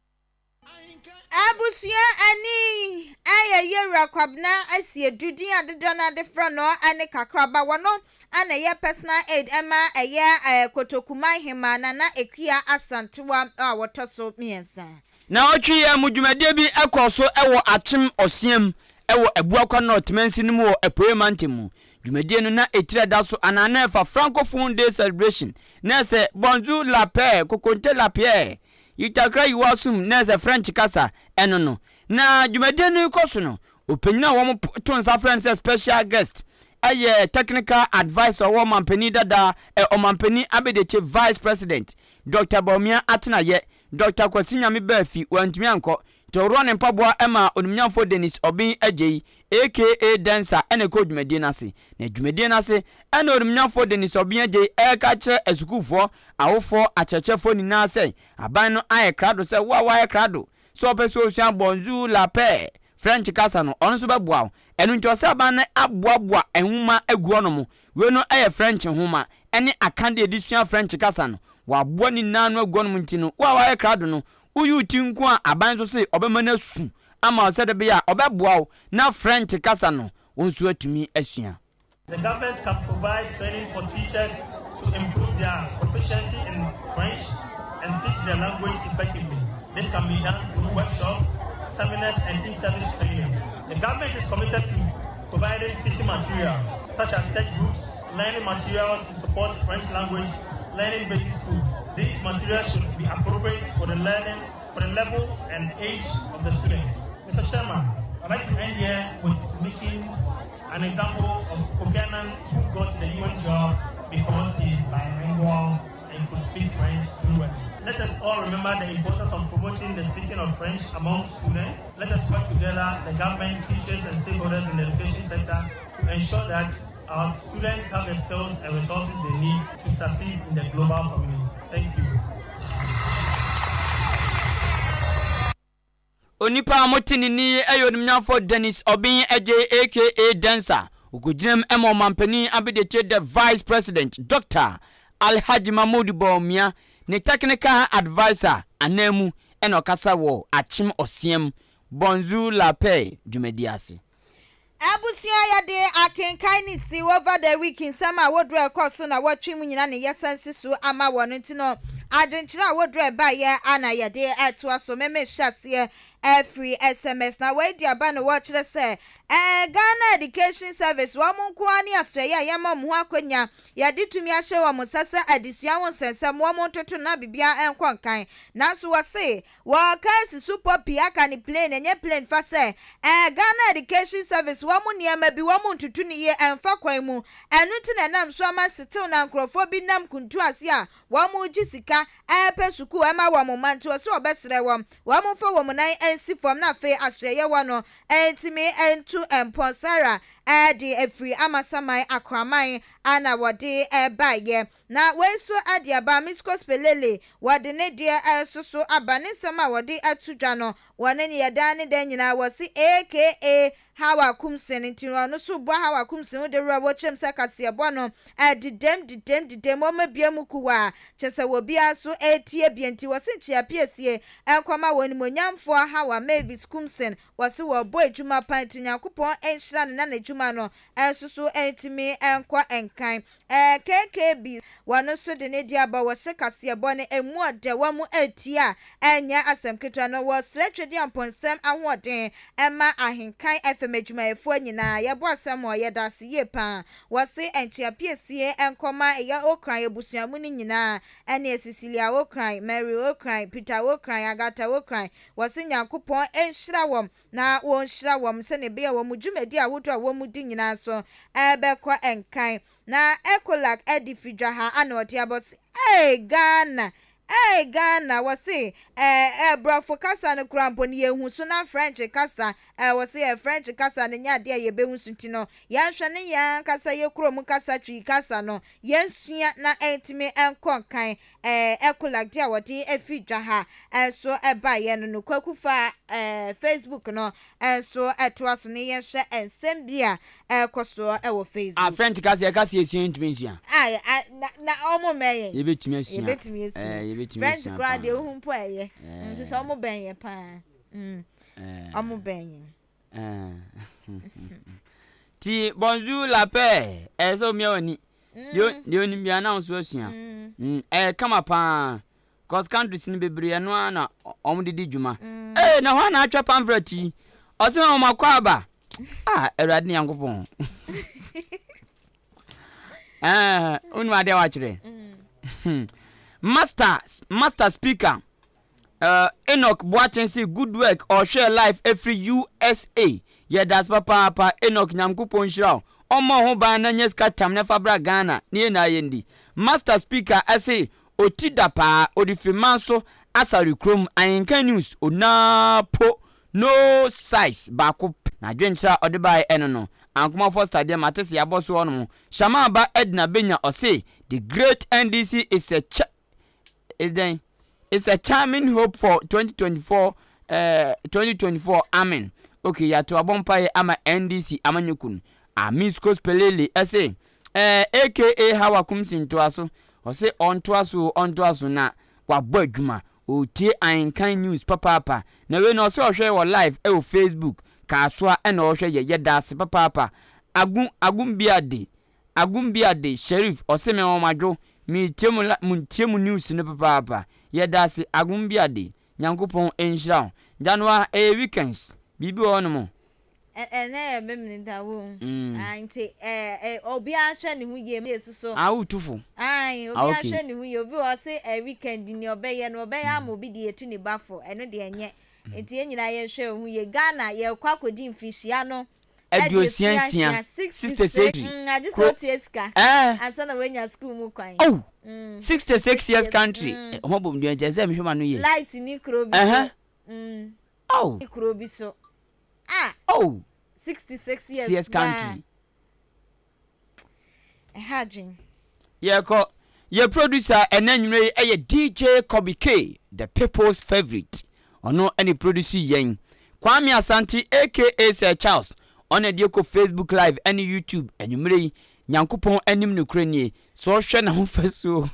Abusua ani yɛ Yewura Kwabena Asiedu din a dodoɔ no ara de frɛ no ne Kakraba. Wɔno na ɛyɛ Personal Aide ma ɛyɛ Kotokuman Hemaa Nana Akua Asantewaa a wɔtɔ so mmiɛnsa. Naawɔtwe yi ara mu dwumadie bi kɔɔ so wɔ Akyem Ɔseam wɔ Abuakwa North mansin no mu wɔ Apueɛ Mantam mu. Dwumadie no na etire a ɛda so anaa na ɛfa Francophone Day Celebration na ɛsɛ Bonjour la paix, Kokonte la pierre, Yitakra Yiwasum na ɛsɛ French kasa ɛno no. Na dwumadie no rekɔ so no, ɔpanyin a wɔto nsa frɛ no sɛ special guest yɛ Technical Adviser ɔwɔ ɔmampanin dada ɔmampanin Abedekye Vice President Doctor Bawumia Atenayɛ Dɔkta Kwasi Nyame baa fi, wantumi ankɔ, nti ɔworɔɔ ne mpaboa maa Onimnyamfoɔ Dennis Obeng Adjei aka Densa na ɛkɔɔ dwumadie no ase. Na dwumadie no ase na Onimnyamfoɔ Dennis Obeng Adjei reka akyerɛ asukuufoɔ, awofoɔ, akyerɛkyerɛfoɔ nyinaa sɛ aban no ayɛ krado sɛ wo a woayɛ krado sɛ wopɛ sɛ wosua Bonjour la paix French kasa no, ɔno nso bɛboa wo. Ɛno nti ɔsɛ aban no aboaboa nwoma agu hɔnom. Wei no yɛ French nwoma ne akadeɛ a yɛde sua French kasa no. Wɔaboa ne nyinaa ano agu hɔnom nti no, wo a woayɛ krado no, woyi wo ti nko a, aban nso se ɔbɛma no asu ama wo sɛdeɛ ɛbɛyɛ a ɔbɛboa wo na French kasa no, wo nso atumi asua. The government can provide training for teachers to improve their proficiency in French and teach the language effectively. This can be done through workshops, seminars, and in-service training. The government is committed to providing teaching materials such as textbooks, learning materials to support French language learning basic schools. These materials should be appropriate for the learning for the level and age of the students. Mr. Chairman, I'd like to end here with making an example of Kofi Annan who got the UN job because he is bilingual and could speak French fluently. Let us all remember the importance of promoting the speaking of French among students. Let us work together, the government, teachers, and stakeholders in the education sector to ensure that our students have the skills and resources they need to succeed in the global community. Thank you. Onipa a mote ne nne yi yɛ Onimnyamfoɔ Dennis Obeng Adjei aka Densa. Ɔkɔgyinam ma Ɔmanpanin Abediakyire the Vice President Dɔkta Alhaji Mahmood Bawumia ne Technical Adviser ananmu na ɔkasa wɔ Akyem Ɔseam Bonjour la Paix dwumadie ase. Abusua yɛde akenkan ne si over the week nsɛm a woduru a ɛkɔɔ so na wɔtwe mu nyina ne yɛsan si so ama wɔn nti no adwenkyerɛ a woduru a ɛbaeɛ a na yɛde ɛtoa so meme hyɛ aseɛ afiri sms na wei de aba no wɔkyerɛ sɛ ɛɛ Ghana Education Service wɔn nko ara ne asoɛeɛ a yɛma wɔn ho akwanya yɛde tumi ahyɛ wɔn nsa sɛ adesua ho nsɛnsɛm wɔn ntoto na biribiara nkɔ nkan nanso wɔse Wɔka asi so pɔ pii aka ne plane ɛnyɛ plane fa sɛ ɛɛ Ghana Education Service wɔn nneɛma bi wɔn ntutu no yie ɛnfa kwan mu ɛno nti na ɛnam so ama setew na nkorɔfoɔ bi nam kuntu ase a wɔn regye sika ɛɛpɛ sukuu ɛma wɔn mma nti ɔse ɔbɛsrɛ wɔn wɔn mfa wɔn nan nsi fam na afei asoɛyɛ wɔ no ɛntumi ntu mpɔn Sarah ɛɛde afiri Amasaman Akoraman a na wɔde ɛɛbaeɛ Na wei nso de aba, Misko Spelele, wɔde ne deɛ resoso aba, ne nsɛm a wɔde ato dwa no, wɔne no yɛ daa ne da nyinaa, wɔse aka Hawa Kumsin, nti ɔno nso rebɔ Hawa Kumsin ho dawuro a wɔkyerɛ mu sɛ kaseɛbɔ no dedam dedam dedam, wɔabue mu kuwaa, kyerɛ sɛ obiara nso retie bi, nti wɔse nkyea piesie nkɔma wɔn animuonyamfoɔ Hawa Mavis Kumsin, Wɔse wɔbɔ adwuma pa nti Nyankopɔn nhyira no na n'adwuma no nso so ntumi nkɔ nkan. Ɛɛ KKB wɔn nso de ne deɛ aba wɔhyɛ kaseɛbɔ no ɛmu ɔdɛ wɔn ɛretie a ɛnyɛ asɛm ketewa no wɔsrɛ Twedeampɔnsɛm ahoɔden ɛma Ahenkan FM. FM adwumayɛfoɔ nyinaa yɛbɔ asɛm ɔ yɛda ase yie paa. Wɔse nkyea piesie nkɔma ɛyɛ Okran abusua mu no nyinaa ɛneɛ Cecilia Okran, Mary Okran, Peter Okran, Agatha Okran wɔse Nyankopɔn nhyira wɔn na wɔnhyira wɔn sɛdeɛ ɛbɛyɛ a wɔn dwumadi ahodoɔ a wɔdi nyinaa nso ɛbɛkɔ nkan. Na Ecolac adi fi dwa ha ana ɔde abɔ se ee Ghana ee Ghana wɔse ɛɛ ɛɛ brɔfo kasa no koraa mpo no yɛnhu so na French kasa ɛɛ wɔse ɛɛ French kasa no nyɛ adeɛ a yɛbɛhu so nti no yɛnhwɛ ne yɛn ankasa yɛ kurom kasa Twi kasa no yɛnsua na ɛntumi nkɔ nkan ɛɛ Ecolac deɛ a wɔde afi dwa ha nso baeɛ no no Kwaku fa ɛɛ Facebook no nso toa so ne yɛnhwɛ nsɛm bi a ɛrekɔ soɔ wɔ A Facebook. French kasa yɛka sɛ yɛsua yɛntumi nsua. A a na na wɔn mmɛn yɛn. Yɛbɛtumi asua. Yɛbɛtumi asua. Ɛɛ yɛbɛtumi French asua koraa paa. deɛ wohu mpo a ɛyɛ. Ɛɛ. Nso sɛ wɔn bɛn yɛn paa. Mm. Ɛɛ. Wɔn bɛn yɛn. Ɛɛ. Ti bonjour la paix ɛyɛ sɛ omia w'ani. Deɛ deɛ onim biara na wo nso asua. Mm ɛyɛ kama paa. Cause countries no bebree ɛno ara na wɔn de di dwuma. Ee na hwan na atwa pamphlet yi? Ɔse wɔn akɔ aba. Ah Awurade Nyankopɔn. Ɛɛ wonim adeɛ a watwerɛ? Master Master speaker Uh, Enoch Boateng se good work ɔhwɛɛ live ɛfiri USA. Yɛdase papaapa Enoch Nyankopɔn nhyira wo. Ɔmmɔ ho ban na nya sika tam na fa bra Ghana na yɛn nyinaa yɛndi. Master Speaker ɛse ɔti da paa ɔde firi Manso Asare kurom Ahenka News onaa po no size baako pɛ. N'adwenkyerɛ a ɔde baeɛ ɛno no. Ankoma Foster deɛ mate se yɛabɔ so hɔ nom. Shamaa ba Edna Benya ɔse the great NDC is a ch is dɛn it's a charming hope for 2024 uh, 2024 amen okay yɛato abɔ mpaeɛ ama ndc amanyɔku no amiscos pelele ɛse eh, aka hawa kumsi ntoa so ɔse ɔntoa so ɔntoa so na wabɔ adwuma ɔtie ahenkan news papaapa na wei na ɔsɛ ɔhwɛ wɔ live ɛwɔ facebook kaasoa ɛna ɔhwɛ yɛ yɛda ase papaapa agun agun bia de Agunbiade Sherif ɔse me wɔmadwo meretie mo la montie mo news no papaapa yɛdase Agunbiade Nyankopɔn nhyira wo Gyanoa ɛyɛ weekends biribi wɔ hɔ nom? Ɛnɛ yɛ Memeneda wom ah nti eh obiara nhwɛ ne ho yie me soso. Ah wotu fo. Ae obiara nhwɛ ne ho yie obi wɔ hɔ ɔse eh weekend nea ɔbɛyɛ no ɔbɛyɛ ama obi de atu ne ba fo ɛno deɛ ɛnyɛ nti yɛn nyinaa yɛnhwɛ yɛn ho yie Ghana yɛrekɔ akɔdi mfirihyia no 66 66 mm, agye sɛ kuro otua sika ɛɛ ansa na wanya sukuu mu kwan. oh Mm, 66 years country mm. ho bom deɛ nkyɛn sɛ mehwɛ ma no yie Light ni kuro bi so. ɛhɛn Mm, oh ni kuro bi so. Ah, oh 66 years years paa. country Ɛha adwen. Yɛkɔ. Yɛ producer ɛnɛ anwummerɛ yi ɛyɛ DJ Kobe K, the people's favourite. Ɔno ɛne produce yɛn. Kwame Asante aka Sir Charles, ɔna ɛde kɔ Facebook live ɛne YouTube anwummerɛ yi. Nyankopɔn anim nokorɛ nie, sɛ ɔhwɛ n'ahofasuo,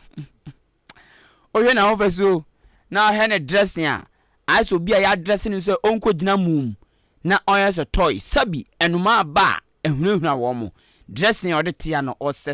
wohwɛ n'ahofasuo na ɔhwɛ ne dressing a, ayɛ sɛ obi a yɛadrɛse no sɛ ɔnkɔgyina mum na ɔyɛ sɛ toy. Sabi, ɛnomaa ba a, ɛhunahuna wɔn. Dressing a ɔde tea no, ɔsɛ.